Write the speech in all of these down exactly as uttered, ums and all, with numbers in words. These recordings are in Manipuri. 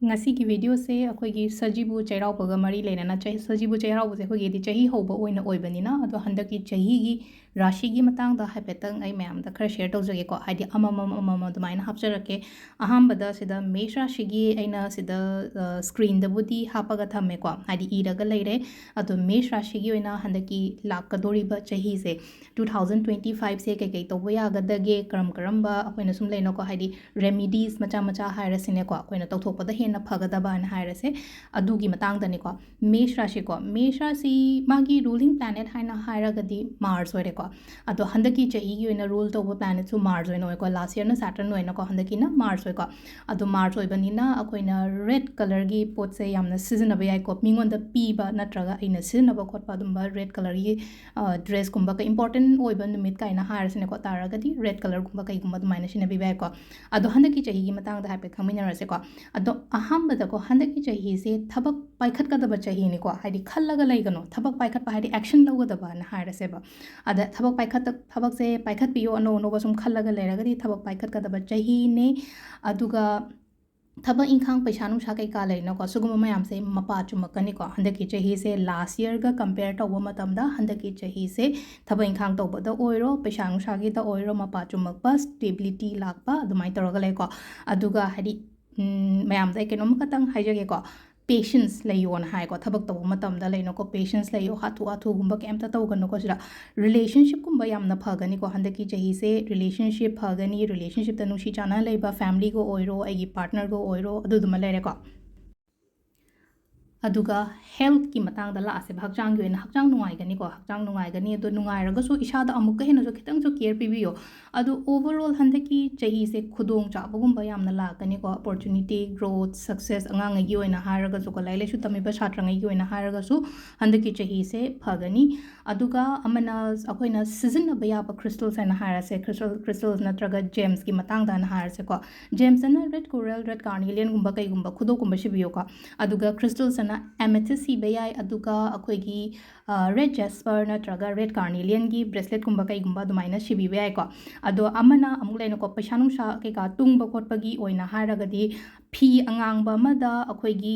ꯉꯁꯤꯒꯤ videoꯁꯦ ꯑꯩꯈꯣꯏꯒꯤ ꯁꯖꯤꯕꯨ ꯆꯩꯔꯥꯎꯕꯒ ꯃꯔꯤ ꯂꯩꯅꯅ, ꯆꯍꯤ, ꯁꯖꯤꯕꯨ ꯆꯩꯔꯥꯎꯕꯁꯦ ꯑꯩꯈꯣꯏꯒꯤꯗꯤ ꯆꯍꯤ ꯍꯧꯕ ꯑꯣꯏꯅ ꯑꯣꯏꯕꯅꯤꯅ, ꯑꯗꯣ ꯍꯟꯗꯛꯀꯤ ꯆꯍꯤꯒꯤ ꯔꯥꯁꯤꯒꯤ ꯃꯇꯥꯡꯗ ꯍꯥꯏꯐꯦꯠꯇꯪ ꯑꯩ ꯃꯌꯥꯝꯗ ꯈꯔ share ꯇꯧꯖꯒꯦꯀꯣ, ꯍꯥꯏꯗꯤ ꯑꯃꯃꯝ ꯑꯃꯃꯝ ꯑꯗꯨꯃꯥꯏꯅ ꯍꯥꯞꯆꯔꯛꯀꯦ꯫ ꯑꯍꯥꯟꯕꯗ ꯁꯤꯗ ꯃꯦꯁ ꯔꯥꯁꯤꯒꯤ ꯑꯩꯅ ꯁꯤꯗ, ꯑ, screenꯗꯕꯨꯗꯤ ꯍꯥꯞꯄꯒ ꯊꯝꯃꯦꯀꯣ, ꯍꯥꯏꯗꯤ ꯏꯔꯒ ꯂꯩꯔꯦ꯫ ꯑꯗꯣ ꯃꯦꯁ ꯔꯥꯁꯤꯒꯤ ꯑꯣꯏꯅ ꯍꯟꯗꯛꯀꯤ ꯂꯥꯛꯀꯗꯧꯔꯤꯕ ꯆꯍꯤꯁꯦ, two thousand twenty fiveꯁꯦ ꯀꯩꯀꯩ ꯇꯧꯕ ꯌꯥꯒꯗꯒꯦ, ꯀꯔꯝ ꯀꯔꯝꯕ ꯑꯩꯈꯣꯏꯅ ꯁꯨꯝ ꯂꯩꯅꯀꯣ, ꯍꯥꯏꯗꯤ remedies ꯃꯆꯥ ꯃꯆꯥ ꯍꯥꯏꯔꯁꯤꯅꯦꯀꯣ, ꯑꯩꯈꯣꯏꯅ ꯇꯧꯊꯣꯛꯄꯗ ꯍꯦꯟꯅ ꯐꯒꯗꯕꯅ ꯍꯥꯏꯔꯁꯦ, ꯑꯗꯨꯒꯤ ꯃꯇꯥꯡꯗꯅꯤꯀꯣ꯫ ꯃꯦꯁ ꯔꯥꯁꯤꯀꯣ, ꯃꯦꯁ ꯔꯥꯁꯤ ꯃꯥꯒꯤ ruling planet ꯍꯥꯏꯅ ꯍꯥꯏꯔꯒꯗꯤ ꯃꯥꯔꯁ ꯑꯣꯏꯔꯦꯀꯣ꯫ ꯑꯗꯣ ꯍꯟꯗꯛꯀꯤ ꯆꯍꯤꯒꯤ ꯑꯣꯏꯅ rule ꯇꯧꯕ planetꯁꯨ ꯃꯥꯔꯁ ꯑꯣꯏꯅ ꯑꯣꯏꯀꯣ, last yearꯅ Saturn ꯑꯣꯏꯅꯀꯣ, ꯍꯟꯗꯛꯀꯤꯅ ꯃꯥꯔꯁ ꯑꯣꯏꯀꯣ꯫ ꯑꯗꯣ ꯃꯥꯔꯁ ꯑꯣꯏꯕꯅꯤꯅ ꯑꯩꯈꯣꯏꯅ red colourꯒꯤ ꯄꯣꯠꯁꯦ ꯌꯥꯝꯅ ꯁꯤꯖꯤꯟꯅꯕ ꯌꯥꯏꯀꯣ, ꯃꯤꯉꯣꯟꯗ ꯄꯤꯕ ꯅꯠꯇ꯭ꯔꯒ ꯑꯩꯅ ꯁꯤꯖꯤꯟꯅꯕ ꯈꯣꯠꯄ ꯑꯗꯨꯝꯕ red colourꯒꯤ, ꯑ, dressꯀꯨꯝꯕ ꯀ-, important ꯑꯣꯏꯕ ꯅꯨꯃꯤꯠ ꯀꯥꯏꯅ ꯍꯥꯏꯔꯁꯤꯅꯦꯀꯣ, ꯇꯥꯔꯒꯗꯤ red colourꯒꯨꯝꯕ ꯀꯩꯒꯨꯝꯕ ꯑꯗꯨꯃꯥꯏꯅ ꯁꯤꯖꯤꯟꯅꯕꯤꯕ ꯌꯥꯏꯀꯣ꯫ ꯑꯗꯣ ꯍꯟꯗꯛꯀꯤ ꯆꯍꯤꯒꯤ ꯃꯇꯥꯡꯗ ꯍꯥꯏꯐꯦꯠ ꯈꯪꯃꯤꯟꯅꯔꯁꯦꯀꯣ꯫ ꯑꯗꯣ ꯑꯍꯥꯟꯕꯗꯀꯣ, ꯍꯟꯗꯛꯀꯤ ꯆꯍꯤꯁꯦ ꯊꯕꯛ ꯄꯥꯏꯈꯠꯀꯗꯕ ꯆꯍꯤꯅꯤꯀꯣ, ꯍꯥꯏꯗꯤ ꯈꯜꯂꯒ ꯂꯩꯒꯅꯣ, ꯊꯕꯛ ꯄꯥꯏꯈꯠꯄ ꯍꯥꯏꯗꯤ action ꯂꯧꯒꯗꯕꯅ ꯍꯥꯏꯔꯁꯦꯕ꯫ ꯑꯗ ꯊꯕꯛ ꯄꯥꯏꯈꯠꯇ-, ꯊꯕꯛꯁꯦ ꯄꯥꯏꯈꯠꯄꯤꯌꯣ, ꯑꯅꯧ ꯑꯅꯧꯕ ꯁꯨꯝ ꯈꯜꯂꯒ ꯂꯩꯔꯒꯗꯤ ꯊꯕꯛ ꯄꯥꯏꯈꯠꯀꯗꯕ ꯆꯍꯤꯅꯦ꯫ ꯑꯗꯨꯒ ꯊꯕꯛ ꯏꯪꯈꯥꯡ, ꯄꯩꯁꯥ ꯅꯨꯡꯁꯥ ꯀꯩꯀꯥ ꯂꯩꯅꯀꯣ, ꯁꯤꯒꯨꯝꯕ ꯃꯌꯥꯝꯁꯦ ꯃꯄꯥ ꯆꯨꯝꯃꯛꯀꯅꯤꯀꯣ꯫ ꯍꯟꯗꯛꯀꯤ ꯆꯍꯤꯁꯦ last yearꯒ compare ꯇꯧꯕ ꯃꯇꯝꯗ ꯍꯟꯗꯛꯀꯤ ꯆꯍꯤꯁꯦ ꯊꯕꯛ ꯏꯪꯈꯥꯡ ꯇꯧꯕꯗ ꯑꯣꯏꯔꯣ, ꯄꯩꯁꯥ ꯅꯨꯡꯁꯥꯒꯤꯗ ꯑꯣꯏꯔꯣ, ꯃꯄꯥ ꯆꯨꯝꯃꯛꯄ, stability ꯂꯥꯛꯄ ꯑꯗꯨꯃꯥꯏꯅ ꯇꯧꯔꯒ ꯂꯩꯀꯣ꯫ ꯑꯗꯨꯒ ꯍꯥꯏꯗꯤ, ꯎꯝ, ꯃꯌꯥꯝꯗ ꯑꯩ ꯀꯩꯅꯣꯝ ꯈꯛꯇꯪ ꯍꯥꯏꯖꯒꯦꯀꯣ, patience ꯂꯩꯌꯣꯅ ꯍꯥꯏꯀꯣ꯫ ꯊꯕꯛ ꯇꯧꯕ ꯃꯇꯝꯗ ꯂꯩꯅꯀꯣ, patience ꯂꯩꯌꯣ, ꯍꯥꯊꯨ ꯍꯥꯊꯨꯒꯨꯝꯕ ꯀꯩꯝꯇ ꯇꯧꯒꯅꯨꯀꯣ꯫ ꯁꯤꯗ relationshipꯀꯨꯝꯕ ꯌꯥꯝꯅ ꯐꯒꯅꯤꯀꯣ ꯍꯟꯗꯛꯀꯤ ꯆꯍꯤꯁꯦ꯫ Relationship ꯐꯒꯅꯤ, relationshipꯇ ꯅꯨꯡꯁꯤ ꯆꯥꯟꯅꯅ ꯂꯩꯕ, familyꯒ ꯑꯣꯏꯔꯣ, ꯑꯩꯒꯤ partnerꯒ ꯑꯣꯏꯔꯣ, ꯑꯗꯨꯗꯨꯃ ꯂꯩꯔꯦꯀꯣ꯫ ꯑꯗꯨꯒ healthꯀꯤ ꯃꯇꯥꯡꯗ ꯂꯥꯛꯑꯁꯦꯕ, ꯍꯛꯆꯥꯡꯒꯤ ꯑꯣꯏꯅ ꯍꯛꯆꯥꯡ ꯅꯨꯡꯉꯥꯏꯒꯅꯤꯀꯣ, ꯍꯛꯆꯥꯡ ꯅꯨꯡꯉꯥꯏꯒꯅꯤ꯫ ꯑꯗꯣ ꯅꯨꯡꯉꯥꯏꯔꯒꯁꯨ ꯏꯁꯥꯗ ꯑꯃꯨꯛꯀ ꯍꯦꯟꯅꯁꯨ ꯈꯤꯇꯪꯁꯨ care ꯄꯤꯕꯤꯌꯣ꯫ ꯑꯗꯣ overall ꯍꯟꯗꯛꯀꯤ ꯆꯍꯤꯁꯦ ꯈꯨꯗꯣꯡ ꯆꯥꯕꯒꯨꯝꯕ ꯌꯥꯝꯅ ꯂꯥꯛꯀꯅꯤꯀꯣ, opportunity, growth, success, ꯑꯉꯥꯡꯉꯩꯒꯤ ꯑꯣꯏꯅ ꯍꯥꯏꯔꯒꯁꯨꯀꯣ, ꯂꯥꯏꯔꯤꯛ ꯂꯥꯏꯁꯨ ꯇꯝꯃꯤꯕ ꯁꯥꯇ꯭ꯔꯉꯩꯒꯤ ꯑꯣꯏꯅ ꯍꯥꯏꯔꯒꯁꯨ ꯍꯟꯗꯛꯀꯤ ꯆꯍꯤꯁꯦ ꯐꯒꯅꯤ꯫ ꯑꯗꯨꯒ ꯑꯃꯅ ꯑꯩꯈꯣꯏꯅ ꯁꯤꯖꯤꯟꯅꯕ ꯌꯥꯕ crystals ꯍꯥꯏꯅ ꯍꯥꯏꯔꯁꯦ, crystal, crystals ꯅꯠꯇ꯭ꯔꯒ gemsꯀꯤ ꯃꯇꯥꯡꯗ ꯍꯥꯏꯅ ꯍꯥꯏꯔꯁꯦꯀꯣ꯫ Gemsꯇꯅ red coral, red carnelianꯒꯨꯝꯕ ꯀꯩꯒꯨꯝꯕ ꯈꯨꯗꯣꯞꯀꯨꯝꯕ ꯁꯤꯕꯤꯌꯣꯀꯣ꯫ ꯑꯗꯨꯒ crystals ꯑꯅ amethyst ꯁꯤꯕ ꯌꯥꯏ, ꯑꯗꯨꯒ ꯑꯩꯈꯣꯏꯒꯤ, ꯑ, red jasper ꯅꯠꯇ꯭ꯔꯒ red carnelianꯒꯤ braceletꯀꯨꯝꯕ ꯀꯩꯒꯨꯝꯕ ꯑꯗꯨꯃꯥꯏꯅ ꯁꯤꯕꯤꯕ ꯌꯥꯏꯀꯣ꯫ ꯑꯗꯣ ꯑꯃꯅ ꯑꯃꯨꯛ ꯂꯩꯅꯀꯣ, ꯄꯩꯁꯥ ꯅꯨꯡꯁꯥ ꯀꯩꯀꯥ ꯇꯨꯡꯕ ꯈꯣꯠꯄꯒꯤ ꯑꯣꯏꯅ ꯍꯥꯏꯔꯒꯗꯤ ꯐꯤ ꯑꯉꯥꯡꯕ ꯑꯃꯗ ꯑꯩꯈꯣꯏꯒꯤ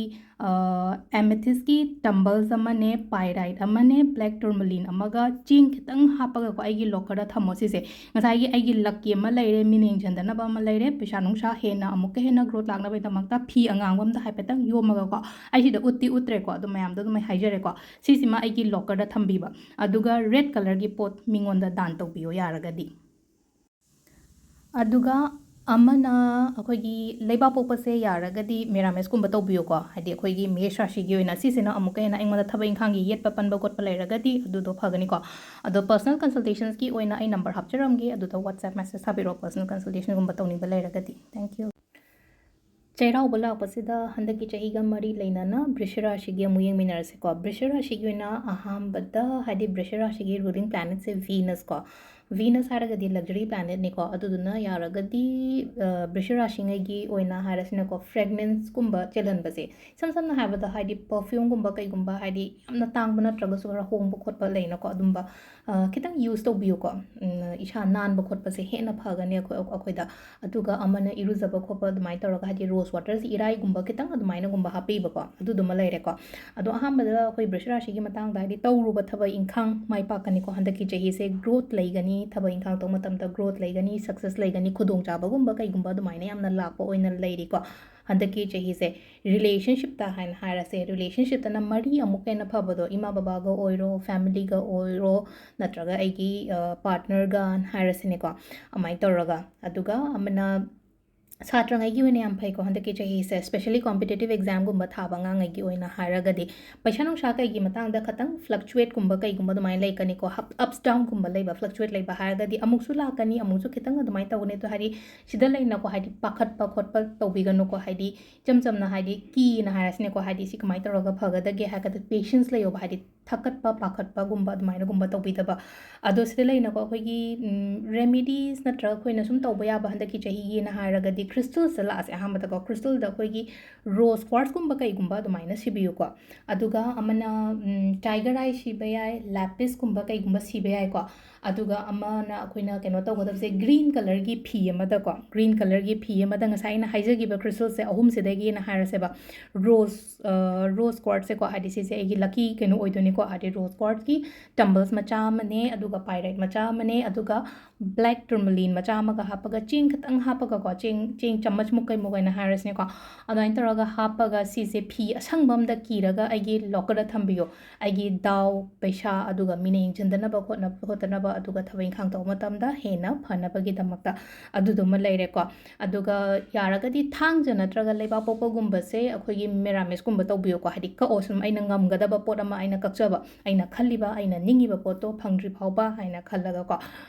ꯑꯦꯃꯦꯊꯤꯁꯀꯤ ꯇꯝꯕꯜꯁ ꯑꯃꯅꯦ, ꯄꯥꯏꯔꯥꯏꯠ ꯑꯃꯅꯦ, ꯕ꯭ꯂꯦꯛ ꯇꯨꯔꯃꯂꯤꯟ ꯑꯃꯒ ꯆꯦꯡ ꯈꯤꯇꯪ ꯍꯥꯞꯄꯒꯀꯣ ꯑꯩꯒꯤ ꯂꯣꯀꯔꯗ ꯊꯝꯃꯣ ꯁꯤꯁꯦ꯫ ꯉꯁꯥꯏꯒꯤ ꯑꯩꯒꯤ ꯂꯛꯀꯤ ꯑꯃ ꯂꯩꯔꯦ, ꯃꯤꯅ ꯌꯦꯡꯁꯤꯟꯗꯅꯕ ꯑꯃ ꯂꯩꯔꯦ, ꯄꯩꯁꯥ ꯅꯨꯡꯁꯥ ꯍꯦꯟꯅ ꯑꯃꯨꯛꯀ ꯍꯦꯟꯅ ꯒ꯭ꯔꯣꯠ ꯂꯥꯛꯅꯕꯒꯤꯗꯃꯛꯇ ꯐꯤ ꯑꯉꯥꯡꯕ ꯑꯝꯗ ꯍꯥꯏꯐꯦꯠꯇꯪ ꯌꯣꯝꯃꯒꯀꯣ, ꯑꯩ ꯁꯤꯗ ꯎꯠꯇꯤ ꯎꯠꯇ꯭ꯔꯦꯀꯣ, ꯑꯗꯨ ꯃꯌꯥꯝꯗꯣ ꯑꯗꯨꯝ ꯑꯩ ꯍꯥꯏꯖꯔꯦꯀꯣ꯫ ꯁꯤꯁꯤꯃ ꯑꯩꯒꯤ ꯂꯣꯀꯔꯗ ꯊꯝꯕꯤꯕ, ꯑꯗꯨꯒ ꯔꯦꯗ ꯀꯂꯔꯒꯤ ꯄꯣꯠ ꯃꯤꯉꯣꯟꯗ ꯗꯥꯟ ꯇꯧꯕꯤꯌꯣ ꯌꯥꯔꯒꯗꯤ꯫ ꯑꯗꯨꯒ ꯑꯃꯅ ꯑꯩꯈꯣꯏꯒꯤ ꯂꯩꯕꯥꯛꯄꯣꯛꯄꯁꯦ ꯌꯥꯔꯒꯗꯤ ꯃꯦꯔꯥꯃꯦꯁꯀꯨꯝꯕ ꯇꯧꯕꯤꯌꯨꯀꯣ, ꯍꯥꯏꯗꯤ ꯑꯩꯈꯣꯏꯒꯤ ꯃꯦꯁ ꯔꯥꯁꯤꯒꯤ ꯑꯣꯏꯅ꯫ ꯁꯤꯁꯤꯅ ꯑꯃꯨꯛꯀ ꯍꯦꯟꯅ ꯑꯩꯉꯣꯟꯗ ꯊꯕꯛ ꯏꯪꯈꯥꯡꯒꯤ ꯌꯦꯠꯄ ꯄꯟꯕ ꯈꯣꯠꯄ ꯂꯩꯔꯒꯗꯤ ꯑꯗꯨꯗꯣ ꯐꯒꯅꯤꯀꯣ꯫ ꯑꯗꯣ ꯄꯔꯁꯅꯦꯜ ꯀꯟꯁꯜꯇꯦꯁꯟꯁꯀꯤ ꯑꯣꯏꯅ ꯑꯩ ꯅꯝꯕꯔ ꯍꯥꯞꯆꯔꯝꯒꯦ, ꯑꯗꯨꯗ WhatsApp ꯃꯦꯁꯦꯖ ꯊꯥꯕꯤꯔꯛꯑꯣ, ꯄꯔꯁꯅꯦꯜ ꯀꯟꯁꯜꯇꯦꯁꯟꯒꯨꯝꯕ ꯇꯧꯅꯤꯡꯕ ꯂꯩꯔꯒꯗꯤ꯫ Thank you. ꯆꯩꯔꯥꯎꯕ ꯂꯥꯛꯄꯁꯤꯗ ꯍꯟꯗꯛꯀꯤ ꯆꯍꯤꯒ ꯃꯔꯤ ꯂꯩꯅꯅ ꯕ꯭ꯔꯤꯁ ꯔꯥꯁꯤꯒꯤ ꯑꯃꯨꯛ ꯌꯦꯡꯃꯤꯟꯅꯔꯁꯤꯀꯣ꯫ ꯕ꯭ꯔꯤꯁ ꯔꯥꯁꯤꯒꯤ ꯑꯣꯏꯅ ꯑꯍꯥꯟꯕꯗ, ꯍꯥꯏꯗꯤ ꯕ꯭ꯔꯤꯁ ꯔꯥꯁꯤꯒꯤ ꯔꯨꯂꯤꯡ ꯄ꯭ꯂꯥꯅꯦꯠꯁꯦ ꯚꯤꯅꯁ ꯀꯣ꯫ ꯚꯤꯅꯁ ꯍꯥꯏꯔꯒꯗꯤ ꯂꯛꯖꯔꯤ ꯄ꯭ꯂꯥꯅꯦꯠꯅꯤꯀꯣ꯫ ꯑꯗꯨꯗꯨꯅ ꯌꯥꯔꯒꯗꯤ, ꯑ, ꯕ꯭ꯔꯤꯁ ꯔꯥꯁꯤꯉꯩꯒꯤ ꯑꯣꯏꯅ ꯍꯥꯏꯔꯁꯤꯅꯀꯣ, ꯐ꯭ꯔꯦꯒ꯭ꯔꯦꯟꯁꯀꯨꯝꯕ ꯆꯦꯜꯍꯟꯕꯁꯦ, ꯏꯁꯝ ꯁꯝꯅ ꯍꯥꯏꯔꯕꯗ, ꯍꯥꯏꯗꯤ ꯄꯔꯐ꯭ꯌꯨꯝꯒꯨꯝꯕ ꯀꯩꯒꯨꯝꯕ, ꯍꯥꯏꯗꯤ ꯌꯥꯝꯅ ꯇꯥꯡꯕ ꯅꯠꯇ꯭ꯔꯒꯁꯨ ꯈꯔ ꯍꯣꯡꯕ ꯈꯣꯠꯄ ꯂꯩꯅꯀꯣ, ꯑꯗꯨꯝꯕ, ꯑ, ꯈꯤꯇꯪ ꯌꯨꯁ ꯇꯧꯕꯤꯌꯨꯀꯣ꯫ ꯎꯝ, ꯏꯁꯥ ꯅꯥꯟꯕ ꯈꯣꯠꯄꯁꯦ ꯍꯦꯟꯅ ꯐꯒꯅꯤ ꯑꯩꯈꯣꯏ, ꯑꯩꯈꯣꯏꯗ꯫ ꯑꯗꯨꯒ ꯑꯃꯅ ꯏꯔꯨꯖꯕ ꯈꯣꯠꯄ ꯑꯗꯨꯃꯥꯏꯅ ꯇꯧꯔꯒ, ꯍꯥꯏꯗꯤ ꯔꯣꯁ ꯋꯥꯇꯔꯁꯤ ꯏꯔꯥꯏꯒꯨꯝꯕ ꯈꯤꯇꯪ ꯑꯗꯨꯃꯥꯏꯅꯒꯨꯝꯕ ꯍꯥꯞꯄꯤꯕꯀꯣ, ꯑꯗꯨꯗꯨꯃ ꯂꯩꯔꯦꯀꯣ꯫ ꯑꯗꯣ ꯑꯍꯥꯟꯕꯗ ꯑꯩꯈꯣꯏ ꯕ꯭ꯔꯤꯁ ꯔꯥꯁꯤꯒꯤ ꯃꯇꯥꯡꯗ, ꯍꯥꯏꯗꯤ ꯇꯧꯔꯨꯕ ꯊꯕꯛ ꯏꯪꯈꯥꯡ ꯃꯥꯏ ꯄꯥꯛꯀꯅꯤꯀꯣ꯫ ꯍꯟꯗꯛꯀꯤ ꯆꯍꯤꯁꯦ ꯒ꯭ꯔꯣꯠ ꯂꯩꯒꯅꯤ, ꯊꯕꯛ ꯏꯪꯈꯥꯡ ꯇꯧꯕ ꯃꯇꯝꯗ ꯒ꯭ꯔꯣꯠ ꯂꯩꯒꯅꯤ, ꯁꯛꯁꯦꯁ ꯂꯩꯒꯅꯤ, ꯈꯨꯗꯣꯡꯆꯥꯕꯒꯨꯝꯕ ꯀꯩꯒꯨꯝꯕ ꯑꯗꯨꯃꯥꯏꯅ ꯌꯥꯝꯅ ꯂꯥꯛꯄ ꯑꯣꯏꯅ ꯂꯩꯔꯤꯀꯣ ꯍꯟꯗꯛꯀꯤ ꯆꯍꯤꯁꯦ꯫ ꯔꯤꯂꯦꯁꯟꯁꯤꯞꯇ ꯍꯥꯏꯅ ꯍꯥꯏꯔꯁꯦ, ꯔꯤꯂꯦꯁꯟꯁꯤꯞꯇꯅ ꯃꯔꯤ ꯑꯃꯨꯛꯀ ꯍꯦꯟꯅ ꯐꯕꯗꯣ, ꯏꯃꯥ ꯕꯕꯥꯒ ꯑꯣꯏꯔꯣ, ꯐꯦꯃꯤꯂꯤꯒ ꯑꯣꯏꯔꯣ, ꯅꯠꯇ꯭ꯔꯒ ꯑꯩꯒꯤ, ꯑ, ꯄꯥꯔꯠꯅꯔꯒ ꯍꯥꯏꯔꯁꯤꯅꯦꯀꯣ, ꯑꯗꯨꯃꯥꯏꯅ ꯇꯧꯔꯒ꯫ ꯑꯗꯨꯒ ꯑꯃꯅ ꯁꯥꯇ꯭ꯔꯉꯩꯒꯤ ꯑꯣꯏꯅ ꯌꯥꯝ ꯐꯩꯀꯣ ꯍꯟꯗꯛꯀꯤ ꯆꯍꯤꯁꯦ, especially competitive examꯒꯨꯝꯕ ꯊꯥꯕ ꯑꯉꯥꯡꯉꯩꯒꯤ ꯑꯣꯏꯅ ꯍꯥꯏꯔꯒꯗꯤ꯫ ꯄꯩꯁꯥ ꯅꯨꯡꯁꯥ ꯀꯩꯒꯤ ꯃꯇꯥꯡꯗ ꯈꯇꯪ fluctuateꯀꯨꯝꯕ ꯀꯩꯒꯨꯝꯕ ꯑꯗꯨꯃꯥꯏꯅ ꯂꯩꯀꯅꯤꯀꯣ, ꯍꯞ-, ups downꯒꯨꯝꯕ ꯂꯩꯕ, fluctuate ꯂꯩꯕ ꯍꯥꯏꯔꯒꯗꯤ ꯑꯃꯨꯛꯁꯨ ꯂꯥꯛꯀꯅꯤ, ꯑꯃꯨꯛꯁꯨ ꯈꯤꯇꯪ ꯑꯗꯨꯃꯥꯏꯅ ꯇꯧꯒꯅꯤ꯫ ꯑꯗꯣ ꯍꯥꯏꯗꯤ ꯁꯤꯗ ꯂꯩꯅꯀꯣ, ꯍꯥꯏꯗꯤ ꯄꯥꯈꯠꯄ ꯈꯣꯠꯄ ꯇꯧꯕꯤꯒꯅꯨꯀꯣ, ꯍꯥꯏꯗꯤ ꯏꯆꯝ ꯆꯝꯅ ꯍꯥꯏꯗꯤ ꯀꯤꯅ ꯍꯥꯏꯔꯁꯤꯅꯦꯀꯣ, ꯍꯥꯏꯗꯤ ꯁꯤ ꯀꯃꯥꯏꯅ ꯇꯧꯔꯒ ꯐꯒꯗꯒꯦ ꯍꯥꯏꯔꯒꯗꯤ patience ꯂꯩꯌꯣꯕ, ꯍꯥꯏꯗꯤ ꯊꯛꯀꯠꯄ ꯄꯥꯈꯠꯄꯒꯨꯝꯕ ꯑꯗꯨꯃꯥꯏꯅꯒꯨꯝꯕ ꯇꯧꯕꯤꯗꯕ꯫ ꯑꯗꯣ ꯁꯤꯗ ꯂꯩꯅꯀꯣ, ꯑꯩꯈꯣꯏꯒꯤ, ꯎꯝ, remedies ꯅꯠꯇ꯭ꯔꯒ ꯑꯩꯈꯣꯏꯅ ꯁꯨꯝ ꯇꯧꯕ ꯌꯥꯕ ꯍꯟꯗꯛꯀꯤ ꯆꯍꯤꯒꯤꯅ ꯍꯥꯏꯔꯒꯗꯤ crystalꯁꯇ ꯂꯥꯛꯑꯁꯦ꯫ ꯑꯍꯥꯟꯕꯗꯀꯣ, crystalꯗ ꯑꯩꯈꯣꯏꯒꯤ rose quartzꯀꯨꯝꯕ ꯀꯩꯒꯨꯝꯕ ꯑꯗꯨꯃꯥꯏꯅ ꯁꯤꯕꯤꯌꯨꯀꯣ꯫ ꯑꯗꯨꯒ ꯑꯃꯅ, ꯎꯝ, tiger eye ꯁꯤꯕ ꯌꯥꯏ, lappisꯀꯨꯝꯕ ꯀꯩꯒꯨꯝꯕ ꯁꯤꯕ ꯌꯥꯏꯀꯣ꯫ ꯑꯗꯨꯒ ꯑꯃꯅ ꯑꯩꯈꯣꯏꯅ ꯀꯩꯅꯣ ꯇꯧꯒꯗꯕꯁꯦ, ꯒ꯭ꯔꯤꯟ ꯀꯂꯔꯒꯤ ꯐꯤ ꯑꯃꯗꯀꯣ, ꯒ꯭ꯔꯤꯟ ꯀꯂꯔꯒꯤ ꯐꯤ ꯑꯃꯗ ꯉꯁꯥꯏ ꯑꯩꯅ ꯍꯥꯏꯖꯈꯤꯕ ꯀ꯭ꯔꯤꯁꯇꯜꯁꯦ ꯑꯍꯨꯝꯁꯤꯗꯒꯤꯅ ꯍꯥꯏꯔꯁꯦꯕ, ꯔꯣꯁ, ꯔꯣꯁ ꯀ꯭ꯋꯥꯔꯠꯁꯦꯀꯣ, ꯍꯥꯏꯗꯤ ꯁꯤꯁꯦ ꯑꯩꯒꯤ ꯂꯛꯀꯤ ꯀꯩꯅꯣ ꯑꯣꯏꯗꯣꯏꯅꯤꯀꯣ, ꯍꯥꯏꯗꯤ ꯔꯣꯁ ꯀ꯭ꯋꯥꯔꯠꯁꯀꯤ ꯇꯝꯕꯜꯁ ꯃꯆꯥ ꯑꯃꯅꯦ, ꯑꯗꯨꯒ ꯄꯥꯏꯔꯥꯏꯠ ꯃꯆꯥ ꯑꯃꯅꯦ, ꯑꯗꯨꯒ ꯕ꯭ꯂꯦꯛ ꯇꯨꯔꯃꯂꯤꯟ ꯃꯆꯥ ꯑꯃꯒ ꯍꯥꯞꯄꯒ, ꯆꯦꯡ ꯈꯤꯇꯪ ꯍꯥꯞꯄꯒꯀꯣ, ꯆꯦꯡ, ꯆꯦꯡ ꯆꯥꯃꯁꯃꯨꯛ ꯀꯩꯃꯨꯛ ꯍꯥꯏꯅ ꯍꯥꯏꯔꯁꯤꯅꯦꯀꯣ, ꯑꯗꯨꯃꯥꯏꯅ ꯇꯧꯔꯒ ꯍꯥꯞꯄꯒ ꯁꯤꯁꯦ ꯐꯤ ꯑꯁꯪꯕ ꯑꯃꯗ ꯀꯤꯔꯒ ꯑꯩꯒꯤ ꯂꯣꯀꯔꯗ ꯊꯝꯕꯤꯌꯣ꯫ ꯑꯩꯒꯤ ꯗꯥꯎ, ꯄꯩꯁꯥ, ꯑꯗꯨꯒ ꯃꯤꯅ ꯌꯦꯡꯁꯤꯟꯗꯅꯕ ꯈꯣꯠꯅ-, ꯈꯣꯠꯇꯅꯕ, ꯑꯗꯨꯒ ꯊꯕꯛ ꯏꯪꯈꯥꯡ ꯇꯧꯕ ꯃꯇꯝꯗ ꯍꯦꯟꯅ ꯐꯅꯕꯒꯤꯗꯃꯛꯇ꯫ ꯑꯗꯨꯗꯨꯃ ꯂꯩꯔꯦꯀꯣ꯫ ꯑꯗꯨꯒ ꯌꯥꯔꯒꯗꯤ ꯊꯥꯡꯖ ꯅꯠꯇ꯭ꯔꯒ ꯂꯩꯕꯥꯛꯄꯣꯛꯄꯒꯨꯝꯕꯁꯦ ꯑꯩꯈꯣꯏꯒꯤ ꯃꯦꯔꯥꯃꯦꯁꯀꯨꯝꯕ ꯇꯧꯕꯤꯌꯣꯀꯣ, ꯍꯥꯏꯗꯤ ꯀꯛꯑꯣ, ꯁꯨꯝ ꯑꯩꯅ ꯉꯝꯒꯗꯕ ꯄꯣꯠ ꯑꯃ ꯑꯩꯅ ꯀꯛꯆꯕ, ꯑꯩꯅ ꯈꯜꯂꯤꯕ, ꯑꯩꯅ ꯅꯤꯡꯉꯤꯕ ꯄꯣꯠꯇꯣ ꯐꯪꯗ꯭ꯔꯤ ꯐꯥꯎꯕ ꯍꯥꯏꯅ ꯈꯜꯂꯒꯀꯣ꯫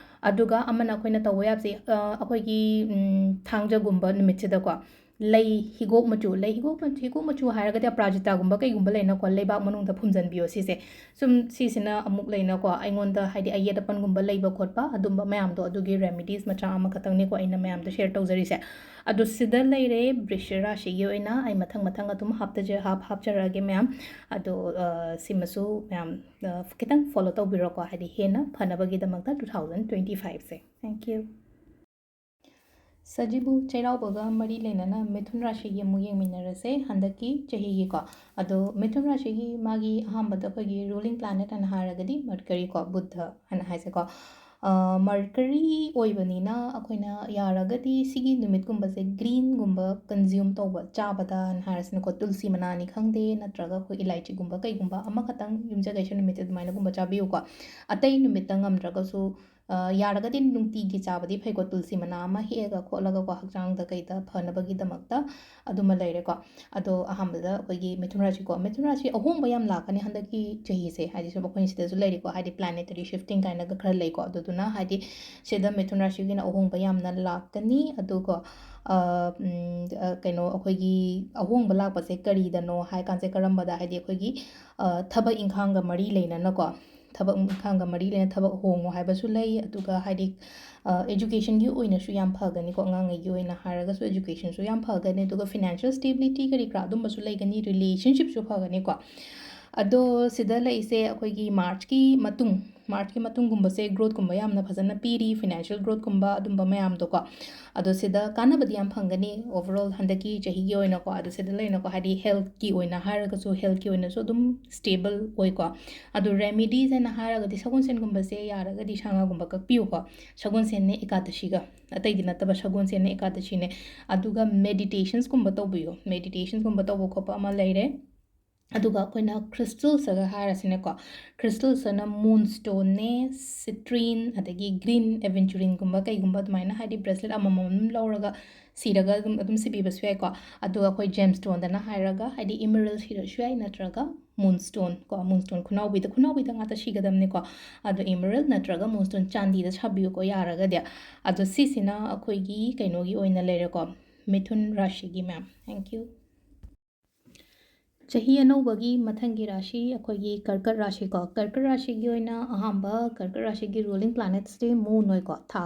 ꯑꯗꯨꯒ ꯑꯃꯅ ꯑꯩꯈꯣꯏꯅ ꯇꯧꯕ ꯌꯥꯕꯁꯦ, ꯑ, ꯑꯩꯈꯣꯏꯒꯤ, ꯎꯝ, ꯊꯥꯡꯖꯒꯨꯝꯕ ꯅꯨꯃꯤꯠꯁꯤꯗꯀꯣ, ꯂꯩ ꯍꯤꯒꯣꯛ ꯃꯆꯨ, ꯂꯩ ꯍꯤꯒꯣꯛ ꯃꯆꯨ, ꯍꯤꯒꯣꯛ ꯃꯆꯨ ꯍꯥꯏꯔꯒꯗꯤ ꯑꯄꯔꯥꯖꯤꯇꯥꯒꯨꯝꯕ ꯀꯩꯒꯨꯝꯕ ꯂꯩꯅꯀꯣ, ꯂꯩꯕꯥꯛ ꯃꯅꯨꯡꯗ ꯐꯨꯝꯖꯤꯟꯕꯤꯌꯣ ꯁꯤꯁꯦ꯫ ꯁꯨꯝ ꯁꯤꯁꯤꯅ ꯑꯃꯨꯛ ꯂꯩꯅꯀꯣ, ꯑꯩꯉꯣꯟꯗ ꯍꯥꯏꯗꯤ ꯑꯌꯦꯠ ꯑꯄꯟꯒꯨꯝꯕ ꯂꯩꯕ ꯈꯣꯠꯄ ꯑꯗꯨꯝꯕ ꯃꯌꯥꯝꯗꯣ, ꯑꯗꯨꯒꯤ ꯔꯦꯃꯤꯗꯤꯁ ꯃꯆꯥ ꯑꯃꯈꯛꯇꯪꯅꯤꯀꯣ ꯑꯩꯅ ꯃꯌꯥꯝꯗ ꯁꯦꯌꯔ ꯇꯧꯖꯔꯤꯁꯦ꯫ ꯑꯗꯣ ꯁꯤꯗ ꯂꯩꯔꯦ ꯕ꯭ꯔꯤꯁ ꯔꯥꯁꯤꯒꯤ ꯑꯣꯏꯅ꯫ ꯑꯩ ꯃꯊꯪ ꯃꯊꯪ ꯑꯗꯨꯝ ꯍꯥꯞꯇꯖ-, ꯍꯥꯞ-, ꯍꯥꯞꯆꯔꯛꯑꯒꯦ ꯃꯌꯥꯝ꯫ ꯑꯗꯣ, ꯑ, ꯁꯤꯃꯁꯨ ꯃꯌꯥꯝ, ꯑ, ꯈꯤꯇꯪ ꯐꯣꯂꯣ ꯇꯧꯕꯤꯔꯣꯀꯣ, ꯍꯥꯏꯗꯤ ꯍꯦꯟꯅ ꯐꯅꯕꯒꯤꯗꯃꯛꯇ two thousand twenty five say. Thank you. ꯁꯖꯤꯕꯨ ꯆꯩꯔꯥꯎꯕꯒ ꯃꯔꯤ ꯂꯩꯅꯅ ꯃꯤꯊꯨꯟ ꯔꯥꯁꯤꯒꯤ ꯑꯃꯨꯛ ꯌꯦꯡꯃꯤꯟꯅꯔꯁꯦ ꯍꯟꯗꯛꯀꯤ ꯆꯍꯤꯒꯤꯀꯣ꯫ ꯑꯗꯣ ꯃꯤꯊꯨꯟ ꯔꯥꯁꯤꯒꯤ ꯃꯥꯒꯤ ꯑꯍꯥꯟꯕꯗ ꯑꯩꯈꯣꯏꯒꯤ ruling planet ꯍꯥꯏꯅ ꯍꯥꯏꯔꯒꯗꯤ Mercury ꯀꯣ, ꯕꯨꯙ ꯍꯥꯏꯅ ꯍꯥꯏꯁꯦꯀꯣ꯫ ꯑ, Mercury ꯑꯣꯏꯕꯅꯤꯅ ꯑꯩꯈꯣꯏꯅ ꯌꯥꯔꯒꯗꯤ ꯁꯤꯒꯤ ꯅꯨꯃꯤꯠꯀꯨꯝꯕꯁꯦ greenꯒꯨꯝꯕ consume ꯇꯧꯕ, ꯆꯥꯕꯗ ꯍꯥꯏꯅ ꯍꯥꯏꯔꯁꯤꯅꯀꯣ, ꯇꯨꯜꯁꯤ ꯃꯅꯥꯅꯤ ꯈꯪꯗꯦ, ꯅꯠꯇ꯭ꯔꯒ ꯑꯩꯈꯣꯏ ꯏꯂꯥꯏꯆꯤꯒꯨꯝꯕ ꯀꯩꯒꯨꯝꯕ ꯑꯃꯈꯛꯇꯪ ꯌꯨꯝꯖꯀꯩꯁ ꯅꯨꯃꯤꯠꯁꯦ ꯑꯗꯨꯃꯥꯏꯅꯒꯨꯝꯕ ꯆꯥꯕꯤꯌꯨꯀꯣ꯫ ꯑꯇꯩ ꯅꯨꯃꯤꯠꯇ ꯉꯝꯗ꯭ꯔꯒꯁꯨ, ꯑ, ꯌꯥꯔꯒꯗꯤ ꯅꯨꯡꯇꯤꯒꯤ ꯆꯥꯕꯗꯤ ꯐꯩꯀꯣ, ꯇꯨꯜꯁꯤ ꯃꯅꯥ ꯑꯃ ꯍꯦꯛꯑꯒ ꯈꯣꯠꯂꯒꯀꯣ, ꯍꯛꯆꯥꯡꯗ ꯀꯩꯗ ꯐꯅꯕꯒꯤꯗꯃꯛꯇ꯫ ꯑꯗꯨꯃ ꯂꯩꯔꯦꯀꯣ꯫ ꯑꯗꯣ ꯑꯍꯥꯟꯕꯗ ꯑꯩꯈꯣꯏꯒꯤ ꯃꯤꯊꯨꯟ ꯔꯥꯁꯤꯀꯣ, ꯃꯤꯊꯨꯟ ꯔꯥꯁꯤ ꯑꯍꯣꯡꯕ ꯌꯥꯝ ꯂꯥꯛꯀꯅꯤ ꯍꯟꯗꯛꯀꯤ ꯆꯍꯤꯁꯦ, ꯍꯥꯏꯗꯤ ꯁꯨꯝ ꯑꯩꯈꯣꯏꯅ ꯁꯤꯗꯁꯨ ꯂꯩꯔꯤꯀꯣ, ꯍꯥꯏꯗꯤ planetary shifting ꯀꯥꯏꯅꯒ ꯈꯔ ꯂꯩꯀꯣ, ꯑꯗꯨꯗꯨꯅ ꯍꯥꯏꯗꯤ ꯁꯤꯗ ꯃꯤꯊꯨꯟ ꯔꯥꯁꯤꯒꯤꯅ ꯑꯍꯣꯡꯕ ꯌꯥꯝꯅ ꯂꯥꯛꯀꯅꯤ꯫ ꯑꯗꯨꯒ, ꯑ, ꯎꯝ, ꯑ, ꯀꯩꯅꯣ, ꯑꯩꯈꯣꯏꯒꯤ ꯑꯍꯣꯡꯕ ꯂꯥꯛꯄꯁꯦ ꯀꯔꯤꯗꯅꯣ ꯍꯥꯏ ꯀꯥꯟꯁꯦ, ꯀꯔꯝꯕꯗ, ꯍꯥꯏꯗꯤ ꯑꯩꯈꯣꯏꯒꯤ, ꯑ, ꯊꯕꯛ ꯏꯪꯈꯥꯡꯒ ꯃꯔꯤ ꯂꯩꯅꯅꯀꯣ, ꯊꯕꯛ ꯏꯪꯈꯥꯡꯒ ꯃꯔꯤ ꯂꯩꯅ ꯊꯕꯛ ꯍꯣꯡꯉꯣ ꯍꯥꯏꯕꯁꯨ ꯂꯩ꯫ ꯑꯗꯨꯒ ꯍꯥꯏꯗꯤ, ꯑ, educationꯒꯤ ꯑꯣꯏꯅꯁꯨ ꯌꯥꯝ ꯐꯒꯅꯤꯀꯣ, ꯑꯉꯥꯡꯉꯩꯒꯤ ꯑꯣꯏꯅ ꯍꯥꯏꯔꯒꯁꯨ educationꯁꯨ ꯌꯥꯝ ꯐꯒꯅꯤ꯫ ꯑꯗꯨꯒ financial stability ꯀꯔꯤ ꯀꯔꯥ ꯑꯗꯨꯝꯕꯁꯨ ꯂꯩꯒꯅꯤ, relationshipꯁꯨ ꯐꯒꯅꯤꯀꯣ꯫ ꯑꯗꯣ ꯁꯤꯗ ꯂꯩꯁꯦ ꯑꯩꯈꯣꯏꯒꯤ ꯃꯥꯔꯆꯀꯤ ꯃꯇꯨꯡ, ꯃꯥꯔꯆꯀꯤ ꯃꯇꯨꯡꯒꯨꯝꯕꯁꯦ growthꯀꯨꯝꯕ ꯌꯥꯝꯅ ꯐꯖꯅ ꯄꯤꯔꯤ, financial growthꯀꯨꯝꯕ ꯑꯗꯨꯝꯕ ꯃꯌꯥꯝꯗꯣꯀꯣ꯫ ꯑꯗꯣ ꯁꯤꯗ ꯀꯥꯟꯅꯕꯗꯤ ꯌꯥꯝ ꯐꯪꯒꯅꯤ overall ꯍꯟꯗꯛꯀꯤ ꯆꯍꯤꯒꯤ ꯑꯣꯏꯅꯀꯣ꯫ ꯑꯗꯣ ꯁꯤꯗ ꯂꯩꯅꯀꯣ, ꯍꯥꯏꯗꯤ healthꯀꯤ ꯑꯣꯏꯅ ꯍꯥꯏꯔꯒꯁꯨ, healthꯀꯤ ꯑꯣꯏꯅꯁꯨ ꯑꯗꯨꯝ stable ꯑꯣꯏꯀꯣ꯫ ꯑꯗꯣ remedies ꯍꯥꯏꯅ ꯍꯥꯏꯔꯒꯗꯤ ꯁꯒꯣꯜꯁꯦꯟꯒꯨꯝꯕꯁꯦ ꯌꯥꯔꯒꯗꯤ ꯁꯥ ꯉꯥꯒꯨꯝꯕ ꯀꯛꯄꯤꯌꯨꯀꯣ꯫ ꯁꯒꯣꯜꯁꯦꯟꯅꯦ ꯑꯦꯀꯥꯗꯁꯤꯒ, ꯑꯇꯩꯗꯤ ꯅꯠꯇꯕ ꯁꯒꯣꯜꯁꯦꯟꯅꯦ ꯑꯦꯀꯥꯗꯁꯤꯅꯦ꯫ ꯑꯗꯨꯒ meditationsꯀꯨꯝꯕ ꯇꯧꯕꯤꯌꯨ, meditationsꯀꯨꯝꯕ ꯇꯧꯕ ꯈꯣꯠꯄ ꯑꯃ ꯂꯩꯔꯦ꯫ ꯑꯗꯨꯒ ꯑꯩꯈꯣꯏꯅ crystals ꯍꯥꯏꯔꯁꯤꯅꯦꯀꯣ, crystals ꯍꯥꯏꯅ moonstoneꯅꯦ, citrine, ꯑꯗꯒꯤ green aventurinꯒꯨꯝꯕ ꯀꯩꯒꯨꯝꯕ ꯑꯗꯨꯃꯥꯏꯅ, ꯍꯥꯏꯗꯤ bracelet ꯑꯃꯃꯝ ꯑꯗꯨꯝ ꯂꯧꯔꯒ ꯁꯤꯔꯒ ꯑꯗꯨꯝ, ꯑꯗꯨꯝ ꯁꯤꯕꯤꯕꯁꯨ ꯌꯥꯏꯀꯣ꯫ ꯑꯗꯨꯒ ꯑꯩꯈꯣꯏ gemstoneꯗꯅ ꯍꯥꯏꯔꯒ, ꯍꯥꯏꯗꯤ emerald ꯁꯤꯔꯁꯨ ꯌꯥꯏ, ꯅꯠꯇ꯭ꯔꯒ moonstone ꯀꯣ, moonstone ꯈꯨꯅꯥꯎꯕꯤꯗ, ꯈꯨꯅꯥꯎꯕꯤꯗ ꯉꯥꯛꯇ ꯁꯤꯒꯗꯕꯅꯤꯀꯣ꯫ ꯑꯗꯣ emerald ꯅꯠꯇ꯭ꯔꯒ moonstone ꯆꯥꯟꯗꯤꯗ ꯁꯥꯕꯤꯌꯨꯀꯣ ꯌꯥꯔꯒꯗꯤ꯫ ꯑꯗꯣ ꯁꯤꯁꯤꯅ ꯑꯩꯈꯣꯏꯒꯤ ꯀꯩꯅꯣꯒꯤ ꯑꯣꯏꯅ ꯂꯩꯔꯦꯀꯣ, ꯃꯤꯊꯨꯟ ꯔꯥꯁꯤꯒꯤ ꯃꯌꯥꯝ꯫ Thank you꯫ ꯆꯍꯤ ꯑꯅꯧꯕꯒꯤ ꯃꯊꯪꯒꯤ ꯔꯥꯁꯤ ꯑꯩꯈꯣꯏꯒꯤ ꯀꯔꯀꯠ ꯔꯥꯁꯤꯀꯣ꯫ ꯀꯔꯀꯠ ꯔꯥꯁꯤꯒꯤ ꯑꯣꯏꯅ ꯑꯍꯥꯟꯕ ꯀꯔꯀꯠ ꯔꯥꯁꯤꯒꯤ ruling planetsꯇꯤ moon ꯑꯣꯏꯀꯣ, ꯊꯥ꯫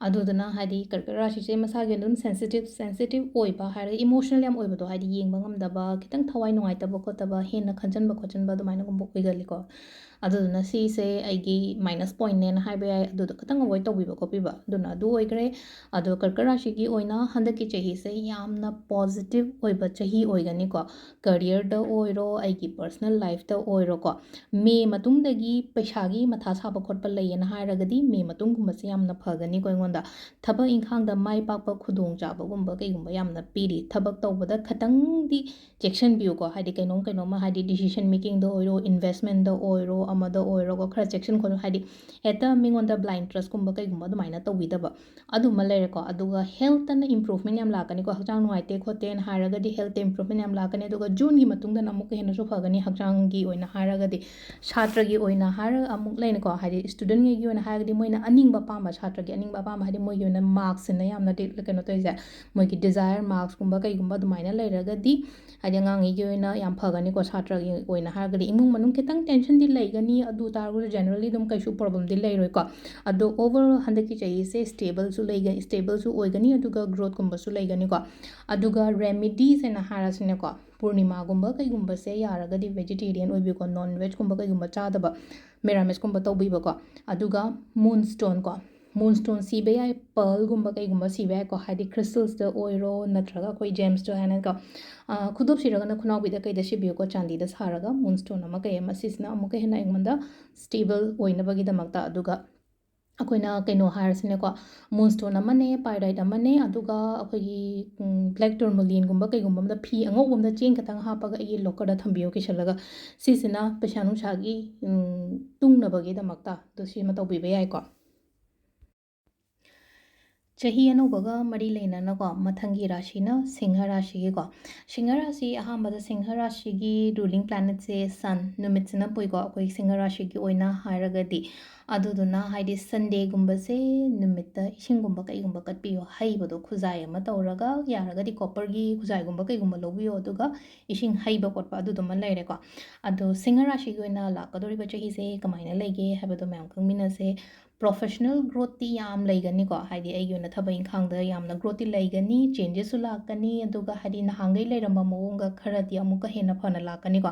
ꯑꯗꯨꯗꯨꯅ ꯍꯥꯏꯗꯤ ꯀꯔꯀꯠ ꯔꯥꯁꯤꯁꯦ ꯃꯁꯥꯒꯤ ꯑꯗꯨꯝ sensitive, sensitive ꯑꯣꯏꯕ ꯍꯥꯏꯔꯒ emotional ꯌꯥꯝ ꯑꯣꯏꯕꯗꯣ, ꯍꯥꯏꯗꯤ ꯌꯦꯡꯕ ꯉꯝꯗꯕ, ꯈꯤꯇꯪ ꯊꯋꯥꯏ ꯅꯨꯡꯉꯥꯏꯇꯕ ꯈꯣꯠꯇꯕ, ꯍꯦꯟꯅ ꯈꯟꯖꯟꯕ ꯈꯣꯠꯆꯟꯕ ꯑꯗꯨꯃꯥꯏꯅꯒꯨꯝꯕ ꯑꯣꯏꯒꯜꯂꯤꯀꯣ꯫ ꯑꯗꯨꯗꯨꯅ ꯁꯤꯁꯦ ꯑꯩꯒꯤ minus pointꯅꯦꯅ ꯍꯥꯏꯕ ꯌꯥꯏ꯫ ꯑꯗꯨꯗꯣ ꯈꯤꯇꯪ avoid ꯇꯧꯕꯤꯕ ꯈꯣꯠꯄꯤꯕ, ꯑꯗꯨꯅ ꯑꯗꯨ ꯑꯣꯏꯈ꯭ꯔꯦ꯫ ꯑꯗꯣ ꯀꯔꯀꯠ ꯔꯥꯁꯤꯒꯤ ꯑꯣꯏꯅ ꯍꯟꯗꯛꯀꯤ ꯆꯍꯤꯁꯦ ꯌꯥꯝꯅ positive ꯑꯣꯏꯕ ꯆꯍꯤ ꯑꯣꯏꯒꯅꯤꯀꯣ꯫ Careerꯗ ꯑꯣꯏꯔꯣ, ꯑꯩꯒꯤ personal lifeꯇ ꯑꯣꯏꯔꯣꯀꯣ꯫ ꯃꯦ ꯃꯇꯨꯡꯗꯒꯤ ꯄꯩꯁꯥꯒꯤ ꯃꯊꯥ ꯁꯥꯕ ꯈꯣꯠꯄ ꯂꯩꯌꯦꯅ ꯍꯥꯏꯔꯒꯗꯤ ꯃꯦ ꯃꯇꯨꯡꯒꯨꯝꯕꯁꯦ ꯌꯥꯝꯅ ꯐꯒꯅꯤꯀꯣ ꯑꯩꯉꯣꯟꯗ꯫ ꯊꯕꯛ ꯏꯪꯈꯥꯡꯗ ꯃꯥꯏ ꯄꯥꯛꯄ ꯈꯨꯗꯣꯡꯆꯥꯕꯒꯨꯝꯕ ꯀꯩꯒꯨꯝꯕ ꯌꯥꯝꯅ ꯄꯤꯔꯤ꯫ ꯊꯕꯛ ꯇꯧꯕꯗ ꯈꯤꯇꯪꯗꯤ ꯆꯦꯛꯁꯤꯟꯕꯤꯌꯨꯀꯣ, ꯍꯥꯏꯗꯤ ꯀꯩꯅꯣꯝ ꯀꯩꯅꯣꯝꯃ, ꯍꯥꯏꯗꯤ decision makingꯗ ꯑꯣꯏꯔꯣ, investmentꯗ ꯑꯣꯏꯔꯣ, ꯑꯃꯗ ꯑꯣꯏꯔꯣꯀꯣ, ꯈꯔ ꯆꯦꯛꯁꯤꯟ ꯈꯣꯠꯂꯨ, ꯍꯥꯏꯗꯤ ꯍꯦꯛꯇ ꯃꯤꯉꯣꯟꯗ blind trustꯀꯨꯝꯕ ꯀꯩꯒꯨꯝꯕ ꯑꯗꯨꯃꯥꯏꯅ ꯇꯧꯕꯤꯗꯕ꯫ ꯑꯗꯨꯃ ꯂꯩꯔꯦꯀꯣ꯫ ꯑꯗꯨꯒ healthꯇꯅ improvement ꯌꯥꯝ ꯂꯥꯛꯀꯅꯤꯀꯣ, ꯍꯛꯆꯥꯡ ꯅꯨꯡꯉꯥꯏꯇꯦ ꯈꯣꯠꯇꯦꯅ ꯍꯥꯏꯔꯒꯗꯤ healthꯇ improvement ꯌꯥꯝ ꯂꯥꯛꯀꯅꯤ꯫ ꯑꯗꯨꯒ Juneꯒꯤ ꯃꯇꯨꯡꯗꯅ ꯑꯃꯨꯛꯀ ꯍꯦꯟꯅꯁꯨ ꯐꯒꯅꯤ ꯍꯛꯆꯥꯡꯒꯤ ꯑꯣꯏꯅ ꯍꯥꯏꯔꯒꯗꯤ꯫ ꯁꯥꯇ꯭ꯔꯒꯤ ꯑꯣꯏꯅ ꯍꯥꯏꯔꯒ ꯑꯃꯨꯛ ꯂꯩꯅꯀꯣ, ꯍꯥꯏꯗꯤ studentꯉꯩꯒꯤ ꯑꯣꯏꯅ ꯍꯥꯏꯔꯒꯗꯤ ꯃꯣꯏꯅ ꯑꯅꯤꯡꯕ ꯑꯄꯥꯝꯕ, ꯁꯥꯇ꯭ꯔꯒꯤ ꯑꯅꯤꯡꯕ ꯑꯄꯥꯝꯕ ꯍꯥꯏꯗꯤ ꯃꯣꯏꯒꯤ ꯑꯣꯏꯅ ꯃꯥꯔꯛꯁꯤꯅ ꯌꯥꯝꯅ ꯗꯤ-, ꯀꯩꯅꯣ ꯇꯧꯔꯤꯁꯦ, ꯃꯣꯏꯒꯤ ꯗꯤꯖꯥꯌꯔ ꯃꯥꯔꯛꯁꯀꯨꯝꯕ ꯀꯩꯒꯨꯝꯕ ꯑꯗꯨꯃꯥꯏꯅ ꯂꯩꯔꯒꯗꯤ, ꯍꯥꯏꯗꯤ ꯑꯉꯥꯡꯉꯩꯒꯤ ꯑꯣꯏꯅ ꯌꯥꯝ ꯐꯒꯅꯤꯀꯣ꯫ ꯁꯥꯇ꯭ꯔꯒꯤ ꯑꯣꯏꯅ ꯍꯥꯏꯔꯒꯗꯤ ꯏꯃꯨꯡ ꯃꯅꯨꯡ ꯈꯤꯇꯪ ꯇꯦꯟꯁꯟꯗꯤ ꯂꯩꯒꯅꯤ, ꯑꯗꯨ ꯇꯥꯔꯒꯁꯨ ꯖꯦꯅꯔꯦꯜꯂꯤ ꯑꯗꯨꯝ ꯀꯩꯁꯨ ꯄ꯭ꯔꯣꯕ꯭ꯂꯦꯝꯗꯤ ꯂꯩꯔꯣꯏꯀꯣ꯫ ꯑꯗꯣ ꯑꯣꯚꯔꯑꯣꯜ ꯍꯟꯗꯛꯀꯤ ꯆꯍꯤꯁꯦ ꯁ꯭ꯇꯦꯕꯜꯁꯨ ꯂꯩꯒ-, ꯁ꯭ꯇꯦꯕꯜꯁꯨ ꯑꯣꯏꯒꯅꯤ, ꯑꯗꯨꯒ ꯒ꯭ꯔꯣꯠꯀꯨꯝꯕꯁꯨ ꯂꯩꯒꯅꯤꯀꯣ꯫ ꯑꯗꯨꯒ ꯔꯦꯃꯤꯗꯤꯁ ꯍꯥꯏꯅ ꯍꯥꯏꯔꯁꯤꯅꯦꯀꯣ, ꯄꯨꯔꯅꯤꯃꯥꯒꯨꯝꯕ ꯀꯩꯒꯨꯝꯕꯁꯦ ꯌꯥꯔꯒꯗꯤ ꯚꯦꯖꯤꯇꯦꯔꯤꯌꯟ ꯑꯣꯏꯕꯤꯌꯨꯀꯣ, ꯅꯣꯟ ꯚꯦꯖꯀꯨꯝꯕ ꯀꯩꯒꯨꯝꯕ ꯆꯥꯗꯕ, ꯃꯦꯔꯥꯃꯦꯁꯀꯨꯝꯕ ꯇꯧꯕꯤꯕꯀꯣ꯫ ꯑꯗꯨꯒ ꯃꯨꯟꯁ꯭ꯇꯣꯟ ꯀꯣ, ꯃꯨꯟꯁ꯭ꯇꯣꯟ ꯁꯤꯕ ꯌꯥꯏ, ꯄꯔꯜꯒꯨꯝꯕ ꯀꯩꯒꯨꯝꯕ ꯁꯤꯕ ꯌꯥꯏꯀꯣ, ꯍꯥꯏꯗꯤ ꯈ꯭ꯔꯤꯁꯇꯜꯁꯇ ꯑꯣꯏꯔꯣ, ꯅꯠꯇ꯭ꯔꯒ ꯑꯩꯈꯣꯏ ꯖꯦꯝꯁꯇꯣ ꯍꯥꯏꯅꯀꯣ, ꯑ, ꯈꯨꯗꯣꯞ ꯁꯤꯔꯒꯅ ꯈꯨꯅꯥꯎꯕꯤꯗ ꯀꯩꯗ ꯁꯤꯕꯤꯌꯨꯀꯣ, ꯆꯥꯟꯗꯤꯗ ꯁꯥꯔꯒ ꯃꯨꯟꯁ꯭ꯇꯣꯟ ꯑꯃ ꯀꯩ ꯑꯃ, ꯁꯤꯁꯤꯅ ꯑꯃꯨꯛꯀ ꯍꯦꯟꯅ ꯑꯩꯉꯣꯟꯗ ꯁ꯭ꯇꯦꯕꯜ ꯑꯣꯏꯅꯕꯒꯤꯗꯃꯛꯇ꯫ ꯑꯗꯨꯒ ꯑꯩꯈꯣꯏꯅ ꯀꯩꯅꯣ ꯍꯥꯏꯔꯁꯤꯅꯦꯀꯣ, ꯃꯨꯟꯁ꯭ꯇꯣꯟ ꯑꯃꯅꯦ, ꯄꯥꯏꯔꯥꯏꯠ ꯑꯃꯅꯦ, ꯑꯗꯨꯒ ꯑꯩꯈꯣꯏꯒꯤ, ꯎꯝ, ꯕ꯭ꯂꯦꯛ ꯇꯣꯔꯃꯣꯂꯤꯟꯒꯨꯝꯕ ꯀꯩꯒꯨꯝꯕ ꯑꯃꯗ ꯐꯤ ꯑꯉꯧꯕ ꯑꯃꯗ ꯆꯦꯡ ꯈꯤꯇꯪ ꯍꯥꯞꯄꯒ ꯑꯩꯒꯤ ꯂꯣꯀꯔꯗ ꯊꯝꯕꯤꯌꯣ ꯀꯤꯁꯜꯂꯒ꯫ ꯁꯤꯁꯤꯅ ꯄꯩꯁꯥ ꯅꯨꯡꯁꯥꯒꯤ, ꯎꯝ, ꯇꯨꯡꯅꯕꯒꯤꯗꯃꯛꯇ ꯑꯗꯨ ꯁꯤꯃ ꯇꯧꯕꯤꯕ ꯌꯥꯏꯀꯣ꯫ ꯆꯍꯤ ꯑꯅꯧꯕꯒ ꯃꯔꯤ ꯂꯩꯅꯅꯀꯣ, ꯃꯊꯪꯒꯤ ꯔꯥꯁꯤꯅ ꯁꯤꯡꯍ ꯔꯥꯁꯤꯒꯤꯀꯣ꯫ ꯁꯤꯡꯍ ꯔꯥꯁꯤ, ꯑꯍꯥꯟꯕꯗ ꯁꯤꯡꯍ ꯔꯥꯁꯤꯒꯤ ꯔꯨꯂꯤꯡ ꯄ꯭ꯂꯥꯅꯦꯠꯁꯦ ꯁꯟ, ꯅꯨꯃꯤꯠꯁꯤꯅ ꯄꯨꯏꯀꯣ, ꯑꯩꯈꯣꯏ ꯁꯤꯡꯍ ꯔꯥꯁꯤꯒꯤ ꯑꯣꯏꯅ ꯍꯥꯏꯔꯒꯗꯤ꯫ ꯑꯗꯨꯗꯨꯅ ꯍꯥꯏꯗꯤ ꯁꯟꯗꯦꯒꯨꯝꯕꯁꯦ ꯅꯨꯃꯤꯠꯇ ꯏꯁꯤꯡꯒꯨꯝꯕ ꯀꯩꯒꯨꯝꯕ ꯀꯠꯄꯤꯌꯣ, ꯍꯩꯕꯗꯣ ꯈꯨꯖꯥꯏ ꯑꯃ ꯇꯧꯔꯒ, ꯌꯥꯔꯒꯗꯤ ꯀꯣꯄꯔꯒꯤ ꯈꯨꯖꯥꯏꯒꯨꯝꯕ ꯀꯩꯒꯨꯝꯕ ꯂꯧꯕꯤꯌꯣ, ꯑꯗꯨꯒ ꯏꯁꯤꯡ ꯍꯩꯕ ꯈꯣꯠꯄ ꯑꯗꯨꯗꯨꯃ ꯂꯩꯔꯦꯀꯣ꯫ ꯑꯗꯣ ꯁꯤꯡꯍ ꯔꯥꯁꯤꯒꯤ ꯑꯣꯏꯅ ꯂꯥꯛꯀꯗꯧꯔꯤꯕ ꯆꯍꯤꯁꯦ ꯀꯃꯥꯏꯅ ꯂꯩꯒꯦ ꯍꯥꯏꯕꯗꯣ ꯃꯌꯥꯝ ꯈꯪꯃꯤꯟꯅꯁꯦ꯫ ꯄ꯭ꯔꯣꯐꯦꯁꯅꯦꯜ ꯒ꯭ꯔꯣꯠꯇꯤ ꯌꯥꯝ ꯂꯩꯒꯅꯤꯀꯣ, ꯍꯥꯏꯗꯤ ꯑꯩꯒꯤ ꯑꯣꯏꯅ ꯊꯕꯛ ꯏꯪꯈꯥꯡꯗ ꯌꯥꯝꯅ ꯒ꯭ꯔꯣꯠꯇꯤ ꯂꯩꯒꯅꯤ, ꯆꯦꯟꯖꯦꯁꯁꯨ ꯂꯥꯛꯀꯅꯤ, ꯑꯗꯨꯒ ꯍꯥꯏꯗꯤ ꯅꯍꯥꯟꯈꯩ ꯂꯩꯔꯝꯕ ꯃꯑꯣꯡꯒ ꯈꯔꯗꯤ ꯑꯃꯨꯛꯀ ꯍꯦꯟꯅ ꯐꯅ ꯂꯥꯛꯀꯅꯤꯀꯣ꯫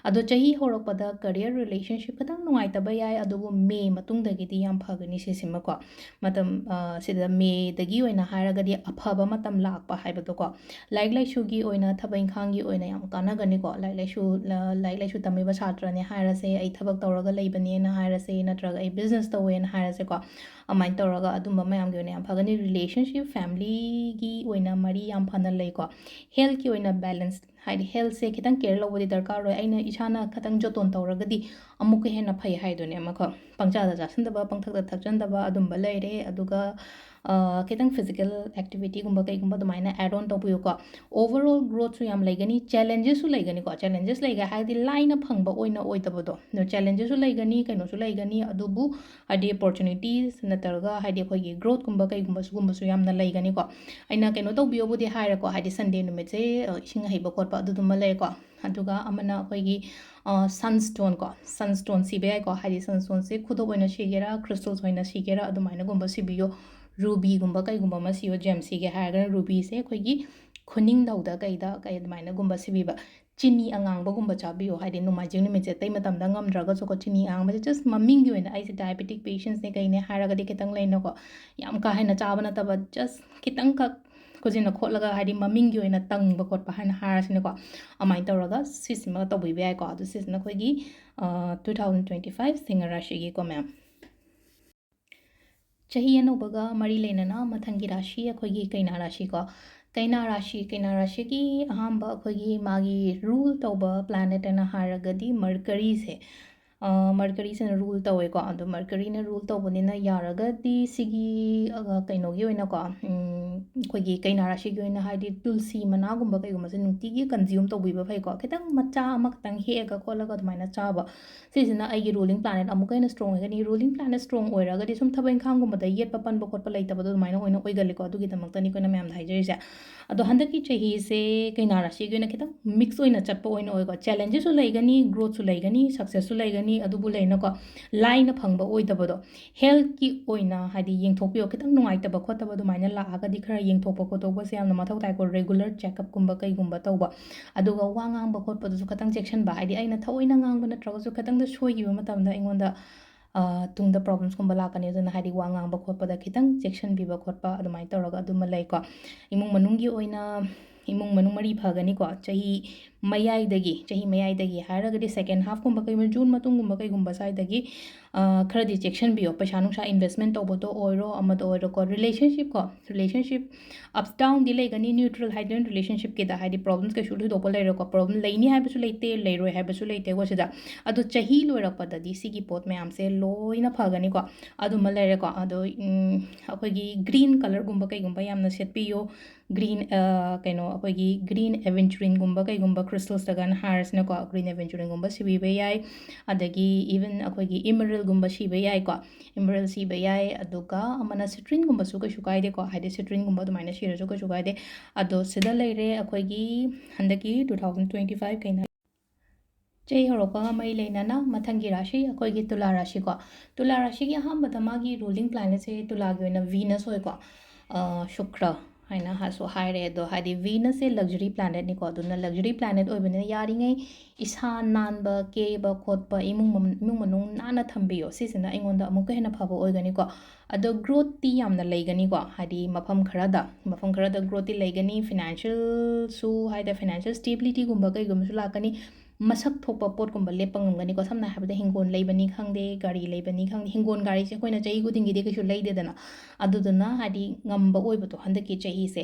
ꯑꯗꯣ ꯆꯍꯤ ꯍꯧꯔꯛꯄꯗ ꯀꯔꯤꯌꯔ ꯔꯤꯂꯦꯁꯟꯁꯤꯞ ꯈꯤꯇꯪ ꯅꯨꯡꯉꯥꯏꯇꯕ ꯌꯥꯏ, ꯑꯗꯨꯕꯨ ꯃꯦ ꯃꯇꯨꯡꯗꯒꯤꯗꯤ ꯌꯥꯝ ꯐꯒꯅꯤ ꯁꯤꯁꯤꯃꯀꯣ꯫ ꯃꯇꯝ, ꯑ, ꯁꯤꯗ ꯃꯦꯗꯒꯤ ꯑꯣꯏꯅ ꯍꯥꯏꯔꯒꯗꯤ ꯑꯐꯕ ꯃꯇꯝ ꯂꯥꯛꯄ ꯍꯥꯏꯕꯗꯣꯀꯣ꯫ ꯂꯥꯏꯔꯤꯛ ꯂꯥꯏꯁꯨꯒꯤ ꯑꯣꯏꯅ, ꯊꯕꯛ ꯏꯪꯈꯥꯡꯒꯤ ꯑꯣꯏꯅ ꯌꯥꯝ ꯀꯥꯟꯅꯒꯅꯤꯀꯣ꯫ ꯂꯥꯏꯔꯤꯛ ꯂꯥꯏꯁꯨ, ꯂ-, ꯂꯥꯏꯔꯤꯛ ꯂꯥꯏꯁꯨ ꯇꯝꯃꯤꯕ ꯁꯥꯇ꯭ꯔꯅꯦ ꯍꯥꯏꯔꯁꯦ, ꯑꯩ ꯊꯕꯛ ꯇꯧꯔꯒ ꯂꯩꯕꯅꯦꯅ ꯍꯥꯏꯔꯁꯦ, ꯅꯠꯇ꯭ꯔꯒ ꯑꯩ ꯕꯤꯖꯤꯅꯦꯁ ꯇꯧꯋꯦꯅ ꯍꯥꯏꯔꯁꯦꯀꯣ꯫ ꯑꯗꯨꯃꯥꯏꯅ ꯇꯧꯔꯒ ꯑꯗꯨꯝꯕ ꯃꯌꯥꯝꯒꯤ ꯑꯣꯏꯅ ꯌꯥꯝ ꯐꯒꯅꯤ꯫ ꯔꯤꯂꯦꯁꯟꯁꯤꯞ, ꯐꯦꯃꯤꯂꯤꯒꯤ ꯑꯣꯏꯅ ꯃꯔꯤ ꯌꯥꯝ ꯐꯅ ꯂꯩꯀꯣ꯫ ꯍꯦꯜꯠꯀꯤ ꯑꯣꯏꯅ ꯕꯦꯂꯦꯟꯁ, ꯍꯥꯏꯗꯤ ꯍꯦꯜꯠꯁꯦ ꯈꯤꯇꯪ ꯀꯦꯌꯔ ꯂꯧꯕꯗꯤ ꯗꯔꯀꯥꯔ ꯑꯣꯏ꯫ ꯑꯩꯅ ꯏꯁꯥꯅ ꯈꯤꯇꯪ ꯖꯣꯇꯣꯟ ꯇꯧꯔꯒꯗꯤ ꯑꯃꯨꯛꯀ ꯍꯦꯟꯅ ꯐꯩ ꯍꯥꯏꯗꯨꯅꯦ꯫ ꯑꯃꯈꯛ ꯄꯪꯆꯥꯗ ꯆꯥꯁꯤꯟꯗꯕ, ꯄꯪꯊꯛꯇ ꯊꯛꯆꯟꯗꯕ ꯑꯗꯨꯝꯕ ꯂꯩꯔꯦ꯫ ꯑꯗꯨꯒ ꯈꯤꯇꯪ physical activityꯒꯨꯝꯕ ꯀꯩꯒꯨꯝꯕ ꯑꯗꯨꯃꯥꯏꯅ add on ꯇꯧꯕꯤꯌꯨꯀꯣ꯫ Overall growthꯁꯨ ꯌꯥꯝ ꯂꯩꯒꯅꯤ, challengesꯁꯨ ꯂꯩꯒꯅꯤꯀꯣ꯫ Challenges ꯂꯩꯒ ꯍꯥꯏꯔꯗꯤ ꯂꯥꯏꯅ ꯐꯪꯕ ꯑꯣꯏꯅ ꯑꯣꯏꯗꯕꯗꯣ, ꯑꯗꯣ challengesꯁꯨ ꯂꯩꯒꯅꯤ, ꯀꯩꯅꯣꯁꯨ ꯂꯩꯒꯅꯤ, ꯑꯗꯨꯕꯨ ꯍꯥꯏꯗꯤ opportunities ꯅꯠꯇ꯭ꯔꯒ ꯍꯥꯏꯗꯤ ꯑꯩꯈꯣꯏꯒꯤ growthꯀꯨꯝꯕ ꯀꯩꯒꯨꯝꯕ ꯁꯤꯒꯨꯝꯕꯁꯨ ꯌꯥꯝꯅ ꯂꯩꯒꯅꯤꯀꯣ꯫ ꯑꯩꯅ ꯀꯩꯅꯣ ꯇꯧꯕꯤꯌꯣꯕꯨꯗꯤ ꯍꯥꯏꯔꯦꯀꯣ, ꯍꯥꯏꯗꯤ Sunday ꯅꯨꯃꯤꯠꯁꯦ, ꯑ, ꯏꯁꯤꯡ ꯑꯍꯩꯕ ꯈꯣꯠꯄ ꯑꯗꯨꯗꯨꯃ ꯂꯩꯔꯦꯀꯣ꯫ ꯑꯗꯨꯒ ꯑꯃꯅ ꯑꯩꯈꯣꯏꯒꯤ, ꯑ, sunstone ꯀꯣ, sunstone ꯁꯤꯕ ꯌꯥꯏꯀꯣ, ꯍꯥꯏꯗꯤ sunstoneꯁꯦ ꯈꯨꯗꯣꯞ ꯑꯣꯏꯅ ꯁꯤꯒꯦꯔꯥ, crystals ꯑꯣꯏꯅ ꯁꯤꯒꯦꯔꯥ, ꯑꯗꯨꯃꯥꯏꯅꯒꯨꯝꯕ ꯁꯤꯕꯤꯌꯣ꯫ Rubyꯒꯨꯝꯕ ꯀꯩꯒꯨꯝꯕ ꯑꯃ ꯁꯤꯌꯣ, gem ꯁꯤꯒꯦ ꯍꯥꯏꯔꯒꯅ rubyꯁꯦ ꯑꯩꯈꯣꯏꯒꯤ ꯈꯨꯅꯤꯡꯗꯧꯗ ꯀꯩꯗ ꯀꯩ ꯑꯗꯨꯃꯥꯏꯅꯒꯨꯝꯕ ꯁꯤꯕꯤꯕ꯫ ꯆꯤꯅꯤ ꯑꯉꯥꯡꯕꯒꯨꯝꯕ ꯆꯥꯕꯤꯌꯣ, ꯍꯥꯏꯗꯤ ꯅꯣꯡꯃꯥꯏꯖꯤꯡ ꯅꯨꯃꯤꯠꯁꯦ ꯑꯇꯩ ꯃꯇꯝꯗ ꯉꯝꯗ꯭ꯔꯒꯁꯨꯀꯣ, ꯆꯤꯅꯤ ꯑꯉꯥꯡꯕꯁꯦ just ꯃꯃꯤꯡꯒꯤ ꯑꯣꯏꯅ, ꯑꯩꯁꯦ diabetic patientsꯅꯦ ꯀꯩꯅꯦ ꯍꯥꯏꯔꯒꯗꯤ ꯈꯤꯇꯪ ꯂꯩꯅꯀꯣ, ꯌꯥꯝ ꯀꯥ ꯍꯦꯟꯅ ꯆꯥꯕ ꯅꯠꯇꯕ, just ꯈꯤꯇꯪꯈꯛ ꯈꯨꯖꯤꯟꯅ ꯈꯣꯠꯂꯒ, ꯍꯥꯏꯗꯤ ꯃꯃꯤꯡꯒꯤ ꯑꯣꯏꯅ ꯇꯪꯕ ꯈꯣꯠꯄ ꯍꯥꯏꯅ ꯍꯥꯏꯔꯁꯤꯅꯦꯀꯣ, ꯑꯗꯨꯃꯥꯏꯅ ꯇꯧꯔꯒ ꯁꯤꯁꯤꯃ ꯇꯧꯕꯤꯕ ꯌꯥꯏꯀꯣ꯫ ꯑꯗꯨ ꯁꯤꯁꯤꯅ ꯑꯩꯈꯣꯏꯒꯤ, ꯑ, two thousand twenty five Singh ꯔꯥꯁꯤꯒꯤꯀꯣ, ꯃꯌꯥꯝ꯫ ꯆꯍꯤ ꯑꯅꯧꯕꯒ ꯃꯔꯤ ꯂꯩꯅꯅ ꯃꯊꯪꯒꯤ ꯔꯥꯁꯤ ꯑꯩꯈꯣꯏꯒꯤ ꯀꯩꯅꯥ ꯔꯥꯁꯤꯀꯣ꯫ ꯀꯩꯅꯥ ꯔꯥꯁꯤ, ꯀꯩꯅꯥ ꯔꯥꯁꯤꯒꯤ ꯑꯍꯥꯟꯕ ꯑꯩꯈꯣꯏꯒꯤ ꯃꯥꯒꯤ rule ꯇꯧꯕ planet ꯍꯥꯏꯅ ꯍꯥꯏꯔꯒꯗꯤ Mercuryꯁꯦ꯫ ꯑ, Mercuryꯁꯤꯅ rule ꯇꯧꯋꯦꯀꯣ꯫ ꯑꯗꯣ Mercuryꯅ rule ꯇꯧꯕꯅꯤꯅ ꯌꯥꯔꯒꯗꯤ ꯁꯤꯒꯤ, ꯑ, ꯀꯩꯅꯣꯒꯤ ꯑꯣꯏꯅꯀꯣ, ꯎꯝ, ꯑꯩꯈꯣꯏꯒꯤ ꯀꯩꯅꯥ ꯔꯥꯁꯤꯒꯤ ꯑꯣꯏꯅ ꯍꯥꯏꯗꯤ ꯇꯨꯜꯁꯤ ꯃꯅꯥꯒꯨꯝꯕ ꯀꯩꯒꯨꯝꯕꯁꯦ ꯅꯨꯡꯇꯤꯒꯤ consume ꯇꯧꯕꯤꯕ ꯐꯩꯀꯣ꯫ ꯈꯤꯇꯪ ꯃꯆꯥ ꯑꯃꯈꯛꯇꯪ ꯍꯦꯛꯑꯒ ꯈꯣꯠꯂꯒ ꯑꯗꯨꯃꯥꯏꯅ ꯆꯥꯕ꯫ ꯁꯤꯁꯤꯅ ꯑꯩꯒꯤ ruling planet ꯑꯃꯨꯛꯀ ꯍꯦꯟꯅ strong ꯑꯣꯏꯒꯅꯤ꯫ Ruling planet strong ꯑꯣꯏꯔꯒꯗꯤ ꯁꯨꯝ ꯊꯕꯛ ꯏꯪꯈꯥꯡꯒꯨꯝꯕꯗ ꯌꯦꯠꯄ ꯄꯟꯕ ꯈꯣꯠꯄ ꯂꯩꯇꯕꯗꯣ ꯑꯗꯨꯃꯥꯏꯅ ꯑꯣꯏꯅ ꯑꯣꯏꯒꯜꯂꯤꯀꯣ꯫ ꯑꯗꯨꯒꯤꯗꯃꯛꯇꯅꯤ ꯑꯩꯈꯣꯏꯅ ꯃꯌꯥꯝꯗ ꯍꯥꯏꯖꯔꯤꯁꯦ꯫ ꯑꯗꯣ ꯍꯟꯗꯛꯀꯤ ꯆꯍꯤꯁꯦ ꯀꯩꯅꯥ ꯔꯥꯁꯤꯒꯤ ꯑꯣꯏꯅ ꯈꯤꯇꯪ mix ꯑꯣꯏꯅ ꯆꯠꯄ ꯑꯣꯏꯅ ꯑꯣꯏꯀꯣ꯫ Challengesꯁꯨ ꯂꯩꯒꯅꯤ, growthꯁꯨ ꯂꯩꯒꯅꯤ, successꯁꯨ ꯂꯩꯒꯅꯤ꯫ ꯑꯗꯨꯕꯨ ꯂꯩꯅꯀꯣ, ꯂꯥꯏꯅ ꯐꯪꯕ ꯑꯣꯏꯗꯕꯗꯣ, healthꯀꯤ ꯑꯣꯏꯅ ꯍꯥꯏꯗꯤ ꯌꯦꯡꯊꯣꯛꯄꯤꯌꯣ꯫ ꯈꯤꯇꯪ ꯅꯨꯡꯉꯥꯏꯇꯕ ꯈꯣꯠꯇꯕ ꯑꯗꯨꯃꯥꯏꯅ ꯂꯥꯛꯑꯒꯗꯤ ꯈꯔ ꯌꯦꯡꯊꯣꯛꯄ ꯈꯣꯠꯇꯣꯛꯄꯁꯦ ꯌꯥꯝꯅ ꯃꯊꯧ ꯇꯥꯏꯀꯣ꯫ Regular checkupꯀꯨꯝꯕ ꯀꯩꯒꯨꯝꯕ ꯇꯧꯕ꯫ ꯑꯗꯨꯒ ꯋꯥ ꯉꯥꯡꯕ ꯈꯣꯠꯄꯗꯨꯁꯨ ꯈꯤꯇꯪ ꯆꯦꯛꯁꯤꯟꯕ, ꯍꯥꯏꯗꯤ ꯑꯩꯅ ꯊꯑꯣꯏꯅ ꯉꯥꯡꯕ ꯅꯠꯇ꯭ꯔꯒꯁꯨ ꯈꯤꯇꯪꯗ ꯁꯣꯏꯈꯤꯕ ꯃꯇꯝꯗ ꯑꯩꯉꯣꯟꯗ, ꯑ, ꯇꯨꯡꯗ problemsꯀꯨꯝꯕ ꯂꯥꯛꯀꯅꯤ꯫ ꯑꯗꯨꯅ ꯍꯥꯏꯗꯤ ꯋꯥ ꯉꯥꯡꯕ ꯈꯣꯠꯄꯗ ꯈꯤꯇꯪ ꯆꯦꯛꯁꯤꯟꯕꯤꯕ ꯈꯣꯠꯄ ꯑꯗꯨꯃꯥꯏꯅ ꯇꯧꯔꯒ ꯑꯗꯨꯃ ꯂꯩꯀꯣ꯫ ꯏꯃꯨꯡ ꯃꯅꯨꯡꯒꯤ ꯑꯣꯏꯅ ꯏꯃꯨꯡ ꯃꯅꯨꯡ ꯃꯔꯤ ꯐꯒꯅꯤꯀꯣ꯫ ꯆꯍꯤ ꯃꯌꯥꯏꯗꯒꯤ, ꯆꯍꯤ ꯃꯌꯥꯏꯗꯒꯤ ꯍꯥꯏꯔꯒꯗꯤ second half ꯀꯨꯝꯕ ꯀꯩꯒꯨꯝꯕ, June ꯃꯇꯨꯡꯒꯨꯝꯕ ꯀꯩꯒꯨꯝꯕ ꯁ꯭ꯋꯥꯏꯗꯒꯤ, ꯑ, ꯈꯔꯗꯤ ꯆꯦꯛꯁꯤꯟꯕꯤꯌꯣ꯫ ꯄꯩꯁꯥ ꯅꯨꯡꯁꯥ investment ꯇꯧꯕꯗ ꯑꯣꯏꯔꯣ, ꯑꯃꯗ ꯑꯣꯏꯔꯣꯀꯣ, relationship ꯀꯣ, relationship ups downꯗꯤ ꯂꯩꯒꯅꯤ꯫ Neutral ꯍꯥꯏꯗꯣꯏꯅ relationshipꯀꯤꯗ, ꯍꯥꯏꯗꯤ problems ꯀꯩꯁꯨ ꯊꯣꯏꯗꯣꯛꯄ ꯂꯩꯔꯣꯏꯀꯣ, problem ꯂꯩꯅꯤ ꯍꯥꯏꯕꯁꯨ ꯂꯩꯇꯦ, ꯂꯩꯔꯣꯏ ꯍꯥꯏꯕꯁꯨ ꯂꯩꯇꯦꯀꯣ ꯁꯤꯗ꯫ ꯑꯗꯣ ꯆꯍꯤ ꯂꯣꯏꯔꯛꯄꯗꯗꯤ ꯁꯤꯒꯤ ꯄꯣꯠ ꯃꯌꯥꯝꯁꯦ ꯂꯣꯏꯅ ꯐꯒꯅꯤꯀꯣ꯫ ꯑꯗꯨꯃ ꯂꯩꯔꯦꯀꯣ꯫ ꯑꯗꯣ, ꯎꯝ, ꯑꯩꯈꯣꯏꯒꯤ green colourꯒꯨꯝꯕ ꯀꯩꯒꯨꯝꯕ ꯌꯥꯝꯅ ꯁꯦꯠꯄꯤꯌꯣ꯫ Green, ꯑ, ꯀꯩꯅꯣ, ꯑꯩꯈꯣꯏꯒꯤ green aventurinꯒꯨꯝꯕ ꯀꯩꯒꯨꯝꯕ, crystalsꯇꯒꯅ ꯍꯥꯏꯔꯁꯤꯅꯀꯣ, green aventurinꯒꯨꯝꯕ ꯁꯤꯕꯤꯕ ꯌꯥꯏ꯫ ꯑꯗꯒꯤ even ꯑꯩꯈꯣꯏꯒꯤ emeraldꯒꯨꯝꯕ ꯁꯤꯕ ꯌꯥꯏꯀꯣ, emerald ꯁꯤꯕ ꯌꯥꯏ꯫ ꯑꯗꯨꯒ ꯑꯃꯅ citrinꯒꯨꯝꯕꯁꯨ ꯀꯩꯁꯨ ꯀꯥꯏꯗꯦꯀꯣ, ꯍꯥꯏꯗꯤ citrinꯒꯨꯝꯕ ꯑꯗꯨꯃꯥꯏꯅ ꯁꯤꯔꯁꯨ ꯀꯩꯁꯨ ꯀꯥꯏꯗꯦ꯫ ꯑꯗꯣ ꯁꯤꯗ ꯂꯩꯔꯦ ꯑꯩꯈꯣꯏꯒꯤ ꯍꯟꯗꯛꯀꯤ two thousand twenty five ꯀꯩꯅ ꯆꯍꯤ ꯍꯧꯔꯛꯄꯒ ꯃꯔꯤ ꯂꯩꯅꯅ ꯃꯊꯪꯒꯤ ꯔꯥꯁꯤ ꯑꯩꯈꯣꯏꯒꯤ ꯇꯨꯂꯥ ꯔꯥꯁꯤꯀꯣ꯫ ꯇꯨꯂꯥ ꯔꯥꯁꯤꯒꯤ ꯑꯍꯥꯟꯕꯗ ꯃꯥꯒꯤ ruling planetꯁꯦ ꯇꯨꯂꯥꯒꯤ ꯑꯣꯏꯅ Venus ꯑꯣꯏꯀꯣ꯫ ꯑ, ꯁꯨꯀ꯭ꯔ ꯍꯥꯏꯅ ꯍꯥꯁꯨ ꯍꯥꯏꯔꯦ꯫ ꯑꯗꯣ ꯍꯥꯏꯗꯤ Venusꯁꯦ luxury planetꯅꯤꯀꯣ꯫ ꯑꯗꯨꯅ luxury planet ꯑꯣꯏꯕꯅꯤꯅ ꯌꯥꯔꯤꯉꯩ ꯏꯁꯥ ꯅꯥꯟꯕ, ꯀꯦꯕ ꯈꯣꯠꯄ, ꯏꯃꯨꯡ ꯃꯝ-, ꯏꯃꯨꯡ ꯃꯅꯨꯡ ꯅꯥꯟꯅ ꯊꯝꯕꯤꯌꯣ꯫ ꯁꯤꯁꯤꯅ ꯑꯩꯉꯣꯟꯗ ꯑꯃꯨꯛꯀ ꯍꯦꯟꯅ ꯐꯕ ꯑꯣꯏꯒꯅꯤꯀꯣ꯫ ꯑꯗꯣ growthꯇꯤ ꯌꯥꯝꯅ ꯂꯩꯒꯅꯤꯀꯣ꯫ ꯍꯥꯏꯗꯤ ꯃꯐꯝ ꯈꯔꯗ, ꯃꯐꯝ ꯈꯔꯗ growthꯇꯤ ꯂꯩꯒꯅꯤ꯫ Financialꯁꯨ ꯍꯥꯏꯗꯤ financial stabilityꯒꯨꯝꯕ ꯀꯩꯒꯨꯝꯕꯁꯨ ꯂꯥꯛꯀꯅꯤ꯫ ꯃꯁꯛ ꯊꯣꯛꯄ ꯄꯣꯠꯀꯨꯝꯕ ꯂꯦꯞꯄ ꯉꯝꯒꯅꯤꯀꯣ꯫ ꯁꯝꯅ ꯍꯥꯏꯔꯕꯗ ꯍꯤꯡꯒꯣꯜ ꯂꯩꯕꯅꯤ ꯈꯪꯗꯦ, ꯒꯥꯔꯤ ꯂꯩꯕꯅꯤ ꯈꯪꯗꯦ꯫ ꯍꯤꯡꯒꯣꯜ ꯒꯥꯔꯤꯁꯦ ꯑꯩꯈꯣꯏꯅ ꯆꯍꯤ ꯈꯨꯗꯤꯡꯒꯤꯗꯤ ꯀꯩꯁꯨ ꯂꯩꯗꯦꯗꯅ꯫ ꯑꯗꯨꯗꯨꯅ ꯍꯥꯏꯗꯤ ꯉꯝꯕ ꯑꯣꯏꯕꯗꯣ ꯍꯟꯗꯛꯀꯤ ꯆꯍꯤꯁꯦ꯫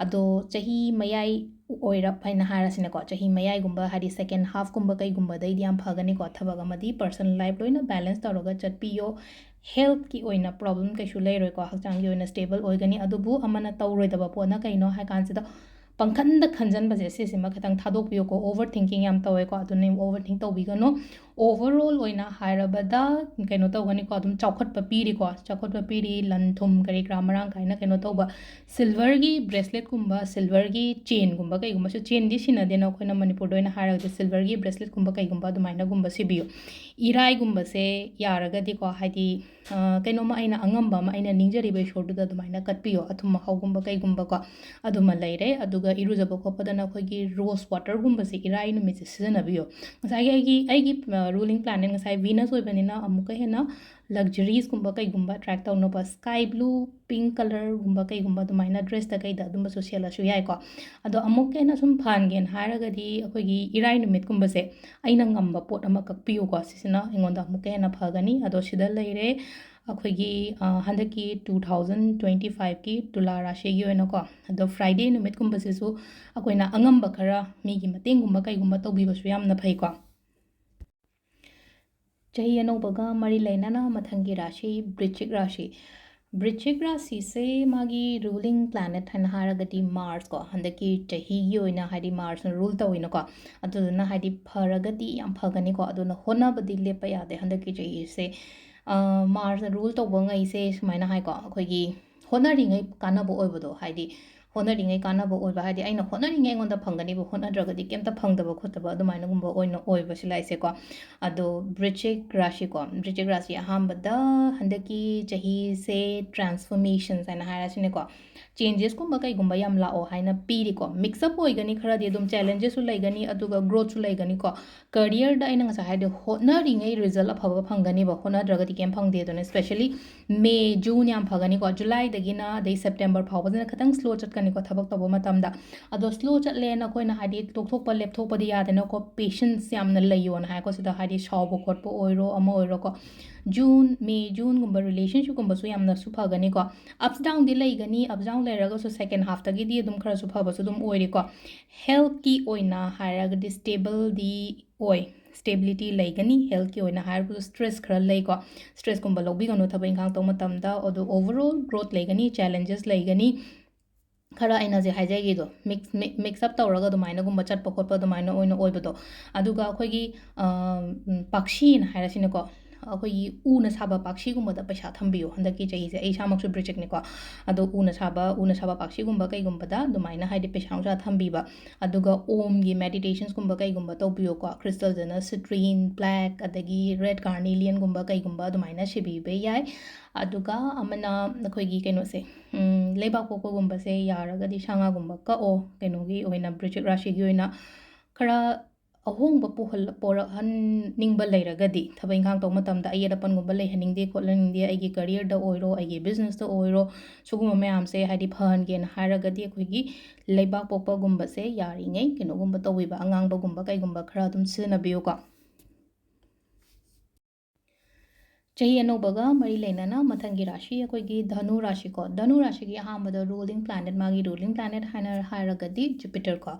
ꯑꯗꯣ ꯆꯍꯤ ꯃꯌꯥꯏ ꯑꯣꯏꯔꯞ ꯍꯥꯏꯅ ꯍꯥꯏꯔꯁꯤꯅꯀꯣ, ꯆꯍꯤ ꯃꯌꯥꯏꯒꯨꯝꯕ ꯍꯥꯏꯗꯤ second halfꯀꯨꯝꯕ ꯀꯩꯒꯨꯝꯕꯗꯩꯗꯤ ꯌꯥꯝ ꯐꯒꯅꯤꯀꯣ꯫ ꯊꯕꯛ ꯑꯃꯗꯤ personal life ꯂꯣꯏꯅ balance ꯇꯧꯔꯒ ꯆꯠꯄꯤꯌꯣ꯫ Healthꯀꯤ ꯑꯣꯏꯅ problem ꯀꯩꯁꯨ ꯂꯩꯔꯣꯏꯀꯣ, ꯍꯛꯆꯥꯡꯒꯤ ꯑꯣꯏꯅ stable ꯑꯣꯏꯒꯅꯤ꯫ ꯑꯗꯨꯕꯨ ꯑꯃꯅ ꯇꯧꯔꯣꯏꯗꯕ ꯄꯣꯠꯅ ꯀꯩꯅꯣ ꯍꯥꯏ ꯀꯥꯟꯁꯤꯗ, ꯄꯪꯈꯟꯗ ꯈꯟꯖꯟꯕꯁꯦ ꯁꯤꯁꯤꯃ ꯈꯤꯇꯪ ꯊꯥꯗꯣꯛꯄꯤꯌꯨꯀꯣ꯫ Overthinking ꯌꯥꯝ ꯇꯧꯋꯦꯀꯣ, ꯑꯗꯨꯅ overthink ꯇꯧꯕꯤꯒꯅꯨ꯫ Overall ꯑꯣꯏꯅ ꯍꯥꯏꯔꯕꯗ ꯀꯩꯅꯣ ꯇꯧꯒꯅꯤꯀꯣ, ꯑꯗꯨꯝ ꯆꯥꯎꯈꯠꯄ ꯄꯤꯔꯤꯀꯣ, ꯆꯥꯎꯈꯠꯄ ꯄꯤꯔꯤ, ꯂꯟ ꯊꯨꯝ ꯀꯔꯤ ꯀꯔꯥ ꯃꯔꯥꯡ ꯀꯥꯏꯅ ꯀꯩꯅꯣ ꯇꯧꯕ꯫ Silverꯒꯤ braceletꯀꯨꯝꯕ, silverꯒꯤ chainꯒꯨꯝꯕ ꯀꯩꯒꯨꯝꯕꯁꯨ, chainꯗꯤ ꯁꯤꯟꯅꯗꯦꯅ ꯑꯩꯈꯣꯏꯅ ꯃꯅꯤꯄꯨꯔꯗ ꯑꯣꯏꯅ ꯍꯥꯏꯔꯒꯗꯤ, silverꯒꯤ braceletꯀꯨꯝꯕ ꯀꯩꯒꯨꯝꯕ ꯑꯗꯨꯃꯥꯏꯅꯒꯨꯝꯕ ꯁꯤꯕꯤꯌꯨ꯫ ꯏꯔꯥꯏꯒꯨꯝꯕꯁꯦ ꯌꯥꯔꯒꯗꯤꯀꯣ, ꯍꯥꯏꯗꯤ, ꯑ, ꯀꯩꯅꯣꯝꯃ ꯑꯩꯅ ꯑꯉꯝꯕ ꯑꯃ ꯑꯩꯅ ꯅꯤꯡꯖꯔꯤꯕ ꯏꯁꯣꯔꯗꯨꯗ ꯑꯗꯨꯃꯥꯏꯅ ꯀꯠꯄꯤꯌꯣ꯫ ꯑꯊꯨꯝ ꯑꯍꯥꯎꯒꯨꯝꯕ ꯀꯩꯒꯨꯝꯕꯀꯣ, ꯑꯗꯨꯃ ꯂꯩꯔꯦ꯫ ꯑꯗꯨꯒ ꯏꯔꯨꯖꯕ ꯈꯣꯠꯄꯗꯅ ꯑꯩꯈꯣꯏꯒꯤ rose waterꯒꯨꯝꯕꯁꯦ ꯏꯔꯥꯏ ꯅꯨꯃꯤꯠꯁꯦ ꯁꯤꯖꯤꯟꯅꯕꯤꯌꯣ꯫ ꯉꯁꯥꯏꯒꯤ ꯑꯩꯒꯤ, ꯑꯩꯒꯤ, ꯑ, ꯔꯨꯂꯤꯡ ꯄ꯭ꯂꯥꯅꯦꯠ ꯉꯁꯥꯏ ꯚꯤꯅꯁ ꯑꯣꯏꯕꯅꯤꯅ ꯑꯃꯨꯛꯀ ꯍꯦꯟꯅ ꯂꯛꯖꯔꯤꯁꯀꯨꯝꯕ ꯀꯩꯒꯨꯝꯕ ꯑꯦꯇ꯭ꯔꯦꯛ ꯇꯧꯅꯕ ꯁ꯭ꯀꯥꯏ ꯕ꯭ꯂꯨ, ꯄꯤꯡ ꯀꯂꯔꯒꯨꯝꯕ ꯀꯩꯒꯨꯝꯕ ꯑꯗꯨꯃꯥꯏꯅ ꯗ꯭ꯔꯦꯁꯇ ꯀꯩꯗ ꯑꯗꯨꯝꯕꯁꯨ ꯁꯦꯠꯂꯁꯨ ꯌꯥꯏꯀꯣ꯫ ꯑꯗꯣ ꯑꯃꯨꯛꯀ ꯍꯦꯟꯅ ꯁꯨꯝ ꯐꯍꯟꯒꯦꯅ ꯍꯥꯏꯔꯒꯗꯤ ꯑꯩꯈꯣꯏꯒꯤ ꯏꯔꯥꯏ ꯅꯨꯃꯤꯠꯀꯨꯝꯕꯁꯦ ꯑꯩꯅ ꯉꯝꯕ ꯄꯣꯠ ꯑꯃ ꯀꯛꯄꯤꯌꯨꯀꯣ꯫ ꯁꯤꯁꯤꯅ ꯑꯩꯉꯣꯟꯗ ꯑꯃꯨꯛꯀ ꯍꯦꯟꯅ ꯐꯒꯅꯤ꯫ ꯑꯗꯣ ꯁꯤꯗ ꯂꯩꯔꯦ ꯑꯩꯈꯣꯏꯒꯤ, ꯑ, ꯍꯟꯗꯛꯀꯤ two thousand twenty fiveꯀꯤ ꯇꯨꯂꯥ ꯔꯥꯁꯤꯒꯤ ꯑꯣꯏꯅꯀꯣ꯫ ꯑꯗꯣ ꯐ꯭ꯔꯥꯏꯗꯦ ꯅꯨꯃꯤꯠꯀꯨꯝꯕꯁꯤꯁꯨ ꯑꯩꯈꯣꯏꯅ ꯑꯉꯝꯕ ꯈꯔ ꯃꯤꯒꯤ ꯃꯇꯦꯡꯒꯨꯝꯕ ꯀꯩꯒꯨꯝꯕ ꯇꯧꯕꯤꯕꯁꯨ ꯌꯥꯝꯅ ꯐꯩꯀꯣ꯫ ꯆꯍꯤ ꯑꯅꯧꯕꯒ ꯃꯔꯤ ꯂꯩꯅꯅ ꯃꯊꯪꯒꯤ ꯔꯥꯁꯤ ꯕ꯭ꯔꯤꯆꯤꯛ ꯔꯥꯁꯤ꯫ ꯕ꯭ꯔꯤꯆꯤꯛ ꯔꯥꯁꯤꯁꯦ ꯃꯥꯒꯤ ꯔꯨꯂꯤꯡ ꯄ꯭ꯂꯥꯅꯦꯠ ꯍꯥꯏꯅ ꯍꯥꯏꯔꯒꯗꯤ ꯃꯥꯔꯁ ꯀꯣ, ꯍꯟꯗꯛꯀꯤ ꯆꯍꯤꯒꯤ ꯑꯣꯏꯅ ꯍꯥꯏꯗꯤ ꯃꯥꯔꯁꯅ ꯔꯨꯜ ꯇꯧꯋꯤꯅꯀꯣ꯫ ꯑꯗꯨꯗꯨꯅ ꯍꯥꯏꯗꯤ ꯐꯔꯒꯗꯤ ꯌꯥꯝ ꯐꯒꯅꯤꯀꯣ꯫ ꯑꯗꯨꯅ ꯍꯣꯠꯅꯕꯗꯤ ꯂꯦꯞꯄ ꯌꯥꯗꯦ ꯍꯟꯗꯛꯀꯤ ꯆꯍꯤꯁꯦ꯫ ꯑ, ꯃꯥꯔꯁꯅ ꯔꯨꯜ ꯇꯧꯕ ꯉꯩꯁꯦ ꯁꯨꯃꯥꯏꯅ ꯍꯥꯏꯀꯣ, ꯑꯩꯈꯣꯏꯒꯤ ꯍꯣꯠꯅꯔꯤꯉꯩ ꯀꯥꯟꯅꯕ ꯑꯣꯏꯕꯗꯣ, ꯍꯥꯏꯗꯤ ꯍꯣꯠꯅꯔꯤꯉꯩ ꯀꯥꯟꯅꯕ ꯑꯣꯏꯕ ꯍꯥꯏꯗꯤ ꯑꯩꯅ ꯍꯣꯠꯅꯔꯤꯉꯩ ꯑꯩꯉꯣꯟꯗ ꯐꯪꯒꯅꯤꯕ, ꯍꯣꯠꯅꯗ꯭ꯔꯒꯗꯤ ꯀꯩꯝꯇ ꯐꯪꯗꯕ ꯈꯣꯠꯇꯕ ꯑꯗꯨꯃꯥꯏꯅꯒꯨꯝꯕ ꯑꯣꯏꯅ ꯑꯣꯏꯕ ꯁꯤ ꯂꯥꯛꯏꯁꯦꯀꯣ꯫ ꯑꯗꯣ ꯕ꯭ꯔꯤꯆꯤꯛ ꯔꯥꯁꯤꯀꯣ, ꯕ꯭ꯔꯤꯆꯤꯛ ꯔꯥꯁꯤ ꯑꯍꯥꯟꯕꯗ ꯍꯟꯗꯛꯀꯤ ꯆꯍꯤꯁꯦ ꯇ꯭ꯔꯥꯟꯁꯐꯣꯔꯃꯦꯁꯟꯁ ꯍꯥꯏꯅ ꯍꯥꯏꯔꯁꯤꯅꯦꯀꯣ, ꯆꯦꯟꯖꯦꯁꯀꯨꯝꯕ ꯀꯩꯒꯨꯝꯕ ꯌꯥꯝ ꯂꯥꯛꯑꯣ ꯍꯥꯏꯅ ꯄꯤꯔꯤꯀꯣ꯫ ꯃꯤꯛꯁ ꯑꯞ ꯑꯣꯏꯒꯅꯤ, ꯈꯔꯗꯤ ꯑꯗꯨꯝ ꯆꯦꯂꯦꯟꯖꯦꯁꯁꯨ ꯂꯩꯒꯅꯤ, ꯑꯗꯨꯒ ꯒ꯭ꯔꯣꯠꯁꯨ ꯂꯩꯒꯅꯤꯀꯣ꯫ ꯀꯔꯤꯌꯔꯗ ꯑꯩꯅ ꯉꯁꯥꯏ ꯍꯥꯏꯗꯣ ꯍꯣꯠꯅꯔꯤꯉꯩ ꯔꯤꯖꯜ ꯑꯐꯕ ꯐꯪꯒꯅꯤꯕ, ꯍꯣꯠꯅꯗ꯭ꯔꯒꯗꯤ ꯀꯩꯝ ꯐꯪꯗꯦ꯫ ꯑꯗꯨꯅ especially ꯃꯦ, ꯖꯨꯟ ꯌꯥꯝ ꯐꯒꯅꯤꯀꯣ꯫ ꯖꯨꯂꯥꯏꯗꯒꯤꯅ ꯑꯗꯩ ꯁꯦꯞꯇꯦꯝꯕꯔ ꯐꯥꯎꯕꯁꯤꯅ ꯈꯤꯇꯪ ꯁ꯭ꯂꯣ ꯆꯠꯀꯅꯤꯀꯣ ꯊꯕꯛ ꯇꯧꯕ ꯃꯇꯝꯗ꯫ ꯑꯗꯣ ꯁ꯭ꯂꯣ ꯆꯠꯂꯦꯅ ꯑꯩꯈꯣꯏꯅ ꯍꯥꯏꯗꯤ ꯇꯣꯛꯊꯣꯛꯄ ꯂꯦꯞꯊꯣꯛꯄꯗꯤ ꯌꯥꯗꯦꯅꯀꯣ, ꯄꯦꯁꯦꯟꯁ ꯌꯥꯝꯅ ꯂꯩꯌꯣꯅ ꯍꯥꯏꯀꯣ ꯁꯤꯗ, ꯍꯥꯏꯗꯤ ꯁꯥꯎꯕ ꯈꯣꯠꯄ ꯑꯣꯏꯔꯣ ꯑꯃ ꯑꯣꯏꯔꯣꯀꯣ꯫ ꯖꯨꯟ, ꯃꯦ, ꯖꯨꯟꯒꯨꯝꯕ ꯔꯤꯂꯦꯁꯟꯁꯤꯞꯀꯨꯝꯕꯁꯨ ꯌꯥꯝꯅꯁꯨ ꯐꯒꯅꯤꯀꯣ꯫ ꯑꯞꯁ ꯗꯥꯎꯟꯗꯤ ꯂꯩꯒꯅꯤ, ꯑꯞꯁ ꯗꯥꯎꯟ ꯂꯩꯔꯒꯁꯨ ꯁꯦꯀꯦꯟ ꯍꯥꯐꯇꯒꯤꯗꯤ ꯑꯗꯨꯝ ꯈꯔꯁꯨ ꯐꯕꯁꯨ ꯑꯗꯨꯝ ꯑꯣꯏꯔꯤꯀꯣ꯫ ꯍꯦꯜꯠꯀꯤ ꯑꯣꯏꯅ ꯍꯥꯏꯔꯒꯗꯤ ꯁ꯭ꯇꯦꯕꯜꯗꯤ ꯑꯣꯏ, ꯁ꯭ꯇꯦꯕꯤꯂꯤꯇꯤ ꯂꯩꯒꯅꯤ꯫ ꯍꯦꯜꯠꯀꯤ ꯑꯣꯏꯅ ꯍꯥꯏꯔꯒꯁꯨ ꯁ꯭ꯇ꯭ꯔꯦꯁ ꯈꯔ ꯂꯩꯀꯣ, ꯁ꯭ꯇ꯭ꯔꯦꯁꯀꯨꯝꯕ ꯂꯧꯕꯤꯒꯅꯨ ꯊꯕꯛ ꯏꯪꯈꯥꯡ ꯇꯧꯕ ꯃꯇꯝꯗ꯫ ꯑꯗꯣ ꯑꯣꯚꯔꯑꯣꯜ ꯒ꯭ꯔꯣꯠ ꯂꯩꯒꯅꯤ, ꯆꯦꯂꯦꯟꯖꯦꯁ ꯂꯩꯒꯅꯤ꯫ ꯈꯔ ꯑꯩꯅ ꯍꯧꯖꯤꯛ ꯍꯥꯏꯖꯈꯤꯗꯣ, ꯃꯤꯛꯁ, ꯃꯤꯛ-, ꯃꯤꯛꯁ ꯑꯞ ꯇꯧꯔꯒ ꯑꯗꯨꯃꯥꯏꯅꯒꯨꯝꯕ ꯆꯠꯄ ꯈꯣꯠꯄ ꯑꯗꯨꯃꯥꯏꯅ ꯑꯣꯏꯅ ꯑꯣꯏꯕꯗꯣ꯫ ꯑꯗꯨꯒ ꯑꯩꯈꯣꯏꯒꯤ, ꯑ, ꯎꯝ, ꯄꯥꯛꯁꯤꯅ ꯍꯥꯏꯔꯁꯤꯅꯦꯀꯣ, ꯑꯩꯈꯣꯏꯒꯤ ꯎꯅ ꯁꯥꯕ ꯄꯥꯛꯁꯤꯒꯨꯝꯕꯗ ꯄꯩꯁꯥ ꯊꯝꯕꯤꯌꯣ꯫ ꯍꯟꯗꯛꯀꯤ ꯆꯍꯤꯁꯦ ꯑꯩ ꯏꯁꯥꯃꯛꯁꯨ ꯕ꯭ꯔꯤꯆꯤꯛꯅꯤꯀꯣ, ꯑꯗꯣ ꯎꯅ ꯁꯥꯕ, ꯎꯅ ꯁꯥꯕ ꯄꯥꯛꯁꯤꯒꯨꯝꯕ ꯀꯩꯒꯨꯝꯕꯗ ꯑꯗꯨꯃꯥꯏꯅ ꯍꯥꯏꯗꯤ ꯄꯩꯁꯥ ꯅꯨꯡꯁꯥ ꯊꯝꯕꯤꯕ꯫ ꯑꯗꯨꯒ ꯑꯣꯝꯒꯤ ꯃꯦꯗꯤꯇꯦꯁꯟꯁꯀꯨꯝꯕ ꯀꯩꯒꯨꯝꯕ ꯇꯧꯕꯤꯌꯣꯀꯣ꯫ ꯀ꯭ꯔꯤꯁꯇꯜꯗꯅ ꯁꯤꯇ꯭ꯔꯤꯟ, ꯕ꯭ꯂꯦꯛ, ꯑꯗꯒꯤ ꯔꯦꯗ ꯀꯥꯔꯅꯦꯂꯤꯌꯟꯒꯨꯝꯕ ꯀꯩꯒꯨꯝꯕ ꯑꯗꯨꯃꯥꯏꯅ ꯁꯤꯕꯤꯕ ꯌꯥꯏ꯫ ꯑꯗꯨꯒ ꯑꯃꯅ ꯑꯩꯈꯣꯏꯒꯤ ꯀꯩꯅꯣꯁꯦ, ꯎꯝ, ꯂꯩꯕꯥꯛ ꯄꯣꯛꯄꯒꯨꯝꯕꯁꯦ ꯌꯥꯔꯒꯗꯤ ꯁꯥ ꯉꯥꯒꯨꯝꯕ ꯀꯛꯑꯣ꯫ ꯀꯩꯅꯣꯒꯤ ꯑꯣꯏꯅ, ꯕ꯭ꯔꯤꯆꯤꯛ ꯔꯥꯁꯤꯒꯤ ꯑꯣꯏꯅ ꯈꯔ ꯑꯍꯣꯡꯕ ꯄꯨꯍꯜ-, ꯄꯣꯔꯛꯍꯟꯅꯤꯡꯕ ꯂꯩꯔꯒꯗꯤ, ꯊꯕꯛ ꯏꯪꯈꯥꯡ ꯇꯧꯕ ꯃꯇꯝꯗ ꯑꯌꯦꯠ ꯑꯄꯟꯒꯨꯝꯕ ꯂꯩꯍꯟꯅꯤꯡꯗꯦ ꯈꯣꯠꯍꯟꯅꯤꯡꯗꯦ, ꯑꯩꯒꯤ careerꯗ ꯑꯣꯏꯔꯣ, ꯑꯩꯒꯤ businessꯇ ꯑꯣꯏꯔꯣ, ꯁꯤꯒꯨꯝꯕ ꯃꯌꯥꯝꯁꯦ ꯍꯥꯏꯗꯤ ꯐꯍꯟꯒꯦꯅ ꯍꯥꯏꯔꯒꯗꯤ ꯑꯩꯈꯣꯏꯒꯤ ꯂꯩꯕꯥꯛ ꯄꯣꯛꯄꯒꯨꯝꯕꯁꯦ ꯌꯥꯔꯤꯉꯩ ꯀꯩꯅꯣꯒꯨꯝꯕ ꯇꯧꯕꯤꯕ, ꯑꯉꯥꯡꯕꯒꯨꯝꯕ ꯀꯩꯒꯨꯝꯕ ꯈꯔ ꯑꯗꯨꯝ ꯁꯤꯖꯤꯟꯅꯕꯤꯌꯨꯀꯣ꯫ ꯆꯍꯤ ꯑꯅꯧꯕꯒ ꯃꯔꯤ ꯂꯩꯅꯅ ꯃꯊꯪꯒꯤ ꯔꯥꯁꯤ ꯑꯩꯈꯣꯏꯒꯤ ꯙꯅꯨ ꯔꯥꯁꯤꯀꯣ꯫ ꯙꯅꯨ ꯔꯥꯁꯤꯒꯤ ꯑꯍꯥꯟꯕꯗ ruling planet, ꯃꯥꯒꯤ ruling planet ꯍꯥꯏꯅ ꯍꯥꯏꯔꯒꯗꯤ Jupiter ꯀꯣ,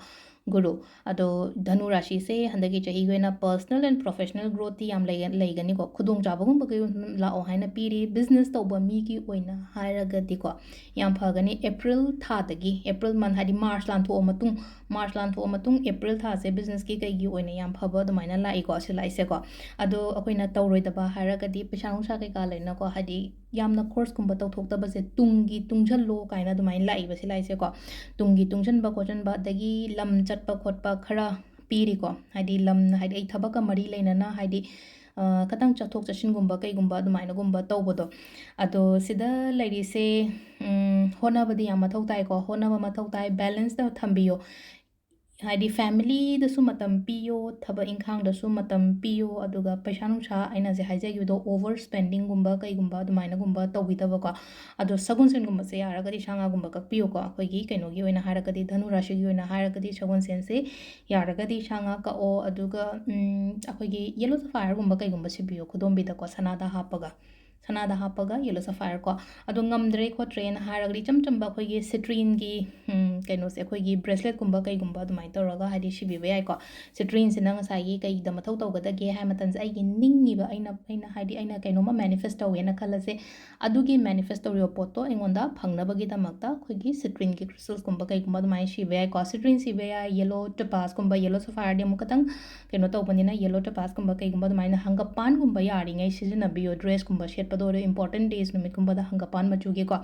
ꯒꯨꯔꯨ꯫ ꯑꯗꯣ ꯙꯅꯨ ꯔꯥꯁꯤꯁꯦ ꯍꯟꯗꯛꯀꯤ ꯆꯍꯤꯒꯤ ꯑꯣꯏꯅ personal and professional growthꯇꯤ ꯌꯥꯝ ꯂꯩꯒ-, ꯂꯩꯒꯅꯤꯀꯣ꯫ ꯈꯨꯗꯣꯡꯆꯥꯕꯒꯨꯝꯕ ꯀꯩ ꯂꯥꯛꯑꯣ ꯍꯥꯏꯅ ꯄꯤꯔꯤ꯫ Business ꯇꯧꯕ ꯃꯤꯒꯤ ꯑꯣꯏꯅ ꯍꯥꯏꯔꯒꯗꯤꯀꯣ, ꯌꯥꯝ ꯐꯒꯅꯤ꯫ April ꯊꯥꯗꯒꯤ, April month ꯍꯥꯏꯗꯤ March ꯂꯥꯟꯊꯣꯛꯑ ꯃꯇꯨꯡ, March ꯂꯥꯟꯊꯣꯛꯑ ꯃꯇꯨꯡ April ꯊꯥꯁꯦ businessꯀꯤ ꯀꯩꯒꯤ ꯑꯣꯏꯅ ꯌꯥꯝ ꯐꯕ ꯑꯗꯨꯃꯥꯏꯅ ꯂꯥꯛꯏꯀꯣ, ꯑꯁꯤ ꯂꯥꯛꯏꯁꯦꯀꯣ꯫ ꯑꯗꯣ ꯑꯩꯈꯣꯏꯅ ꯇꯧꯔꯣꯏꯗꯕ ꯍꯥꯏꯔꯒꯗꯤ ꯄꯩꯁꯥ ꯅꯨꯡꯁꯥ ꯀꯩꯀꯥ ꯂꯩꯅꯀꯣ, ꯍꯥꯏꯗꯤ ꯌꯥꯝꯅ ꯈꯣꯔꯁꯀꯨꯝꯕ ꯇꯧꯊꯣꯛꯇꯕꯁꯦ, ꯇꯨꯡꯒꯤ ꯇꯨꯡꯁꯤꯜꯂꯣ ꯀꯥꯏꯅ ꯑꯗꯨꯃꯥꯏꯅ ꯂꯥꯛꯏꯕ ꯁꯤ ꯂꯥꯛꯏꯁꯦꯀꯣ꯫ ꯇꯨꯡꯒꯤ ꯇꯨꯡꯁꯤꯟꯕ ꯈꯣꯠꯆꯤꯟꯕ, ꯑꯗꯒꯤ ꯂꯝ ꯆꯠꯄ ꯈꯣꯠꯄ ꯈꯔ ꯄꯤꯔꯤꯀꯣ꯫ ꯍꯥꯏꯗꯤ ꯂꯝ, ꯍꯥꯏꯗꯤ ꯑꯩ ꯊꯕꯛꯀ ꯃꯔꯤ ꯂꯩꯅꯅ, ꯍꯥꯏꯗꯤ, ꯑ, ꯈꯇꯪ ꯆꯠꯊꯣꯛ ꯆꯠꯁꯤꯟꯒꯨꯝꯕ ꯀꯩꯒꯨꯝꯕ ꯑꯗꯨꯃꯥꯏꯅꯒꯨꯝꯕ ꯇꯧꯕꯗꯣ꯫ ꯑꯗꯣ ꯁꯤꯗ ꯂꯩꯔꯤꯁꯦ, ꯎꯝ, ꯍꯣꯠꯅꯕꯗꯤ ꯌꯥꯝ ꯃꯊꯧ ꯇꯥꯏꯀꯣ, ꯍꯣꯠꯅꯕ ꯃꯊꯧ ꯇꯥꯏ, balanceꯇ ꯊꯝꯕꯤꯌꯣ꯫ ꯍꯥꯏꯗꯤ familyꯗꯁꯨ ꯃꯇꯝ ꯄꯤꯌꯣ, ꯊꯕꯛ ꯏꯪꯈꯥꯡꯗꯁꯨ ꯃꯇꯝ ꯄꯤꯌꯣ, ꯑꯗꯨꯒ ꯄꯩꯁꯥ ꯅꯨꯡꯁꯥ ꯑꯩꯅ ꯍꯧꯖꯤꯛ ꯍꯥꯏꯖꯈꯤꯕꯗꯣ over spendingꯒꯨꯝꯕ ꯀꯩꯒꯨꯝꯕ ꯑꯗꯨꯃꯥꯏꯅꯒꯨꯝꯕ ꯇꯧꯕꯤꯗꯕꯀꯣ꯫ ꯑꯗꯣ ꯁꯒꯣꯜꯁꯦꯟꯒꯨꯝꯕꯁꯦ ꯌꯥꯔꯒꯗꯤ ꯁꯥ ꯉꯥꯒꯨꯝꯕ ꯀꯛꯄꯤꯌꯨꯀꯣ꯫ ꯑꯩꯈꯣꯏꯒꯤ ꯀꯩꯅꯣꯒꯤ ꯑꯣꯏꯅ ꯍꯥꯏꯔꯒꯗꯤ, ꯙꯅꯨ ꯔꯥꯁꯤꯒꯤ ꯑꯣꯏꯅ ꯍꯥꯏꯔꯒꯗꯤ ꯁꯒꯣꯜꯁꯦꯟꯁꯦ ꯌꯥꯔꯒꯗꯤ ꯁꯥ ꯉꯥ ꯀꯛꯑꯣ꯫ ꯑꯗꯨꯒ, ꯎꯝ, ꯑꯩꯈꯣꯏꯒꯤ yellow sapphireꯒꯨꯝꯕ ꯀꯩꯒꯨꯝꯕ ꯁꯤꯕꯤꯌꯣ ꯈꯨꯗꯣꯝꯕꯤꯗꯀꯣ, ꯁꯅꯥꯗ ꯍꯥꯞꯄꯒ꯫ ꯁꯅꯥꯗ ꯍꯥꯞꯄꯒ yellow sapphireꯀꯣ꯫ ꯑꯗꯣ ꯉꯝꯗ꯭ꯔꯦ ꯈꯣꯠꯇ꯭ꯔꯦꯅ ꯍꯥꯏꯔꯒꯗꯤ ꯏꯆꯝ ꯆꯝꯕ ꯑꯩꯈꯣꯏꯒꯤ citrineꯒꯤ, ꯎꯝ, ꯀꯩꯅꯣꯁꯦ, ꯑꯩꯈꯣꯏꯒꯤ braceletꯀꯨꯝꯕ ꯀꯩꯒꯨꯝꯕ ꯑꯗꯨꯃꯥꯏꯅ ꯇꯧꯔꯒ ꯍꯥꯏꯗꯤ ꯁꯤꯕꯤꯕ ꯌꯥꯏꯀꯣ꯫ Citrineꯁꯤꯅ ꯉꯁꯥꯏꯒꯤ ꯀꯩꯗ ꯃꯊꯧ ꯇꯧꯒꯗꯒꯦ ꯍꯥꯏ ꯃꯇꯝꯁꯦ, ꯑꯩꯒꯤ ꯅꯤꯡꯉꯤꯕ, ꯑꯩꯅ, ꯑꯩꯅ ꯍꯥꯏꯗꯤ ꯑꯩꯅ ꯀꯩꯅꯣꯝꯃ manifest ꯇꯧꯋꯦꯅ ꯈꯜꯂꯁꯦ, ꯑꯗꯨꯒꯤ manifest ꯇꯧꯔꯤꯕ ꯄꯣꯠꯇꯣ ꯑꯩꯉꯣꯟꯗ ꯐꯪꯅꯕꯒꯤꯗꯃꯛꯇ ꯑꯩꯈꯣꯏꯒꯤ citrineꯒꯤ crystalꯁꯀꯨꯝꯕ ꯀꯩꯒꯨꯝꯕ ꯑꯗꯨꯃꯥꯏꯅ ꯁꯤꯕ ꯌꯥꯏꯀꯣ꯫ Citrine ꯁꯤꯕ ꯌꯥꯏ, yellow topazꯀꯨꯝꯕ, yellow sapphireꯗꯤ ꯑꯃꯨꯛ ꯈꯇꯪ ꯀꯩꯅꯣ ꯇꯧꯕꯅꯤꯅ, yellow topazꯀꯨꯝꯕ ꯀꯩꯒꯨꯝꯕ ꯑꯗꯨꯃꯥꯏꯅ ꯍꯪꯒꯄꯥꯟꯒꯨꯝꯕ ꯌꯥꯔꯤꯉꯩ ꯁꯤꯖꯤꯟꯅꯕꯤꯌꯣ꯫ Dressꯀꯨꯝꯕ ꯁꯦꯠꯄꯗ ꯑꯣꯏꯔꯣ, important days ꯅꯨꯃꯤꯠꯀꯨꯝꯕꯗ ꯍꯪꯒꯄꯥꯟ ꯃꯆꯨꯒꯤꯀꯣ꯫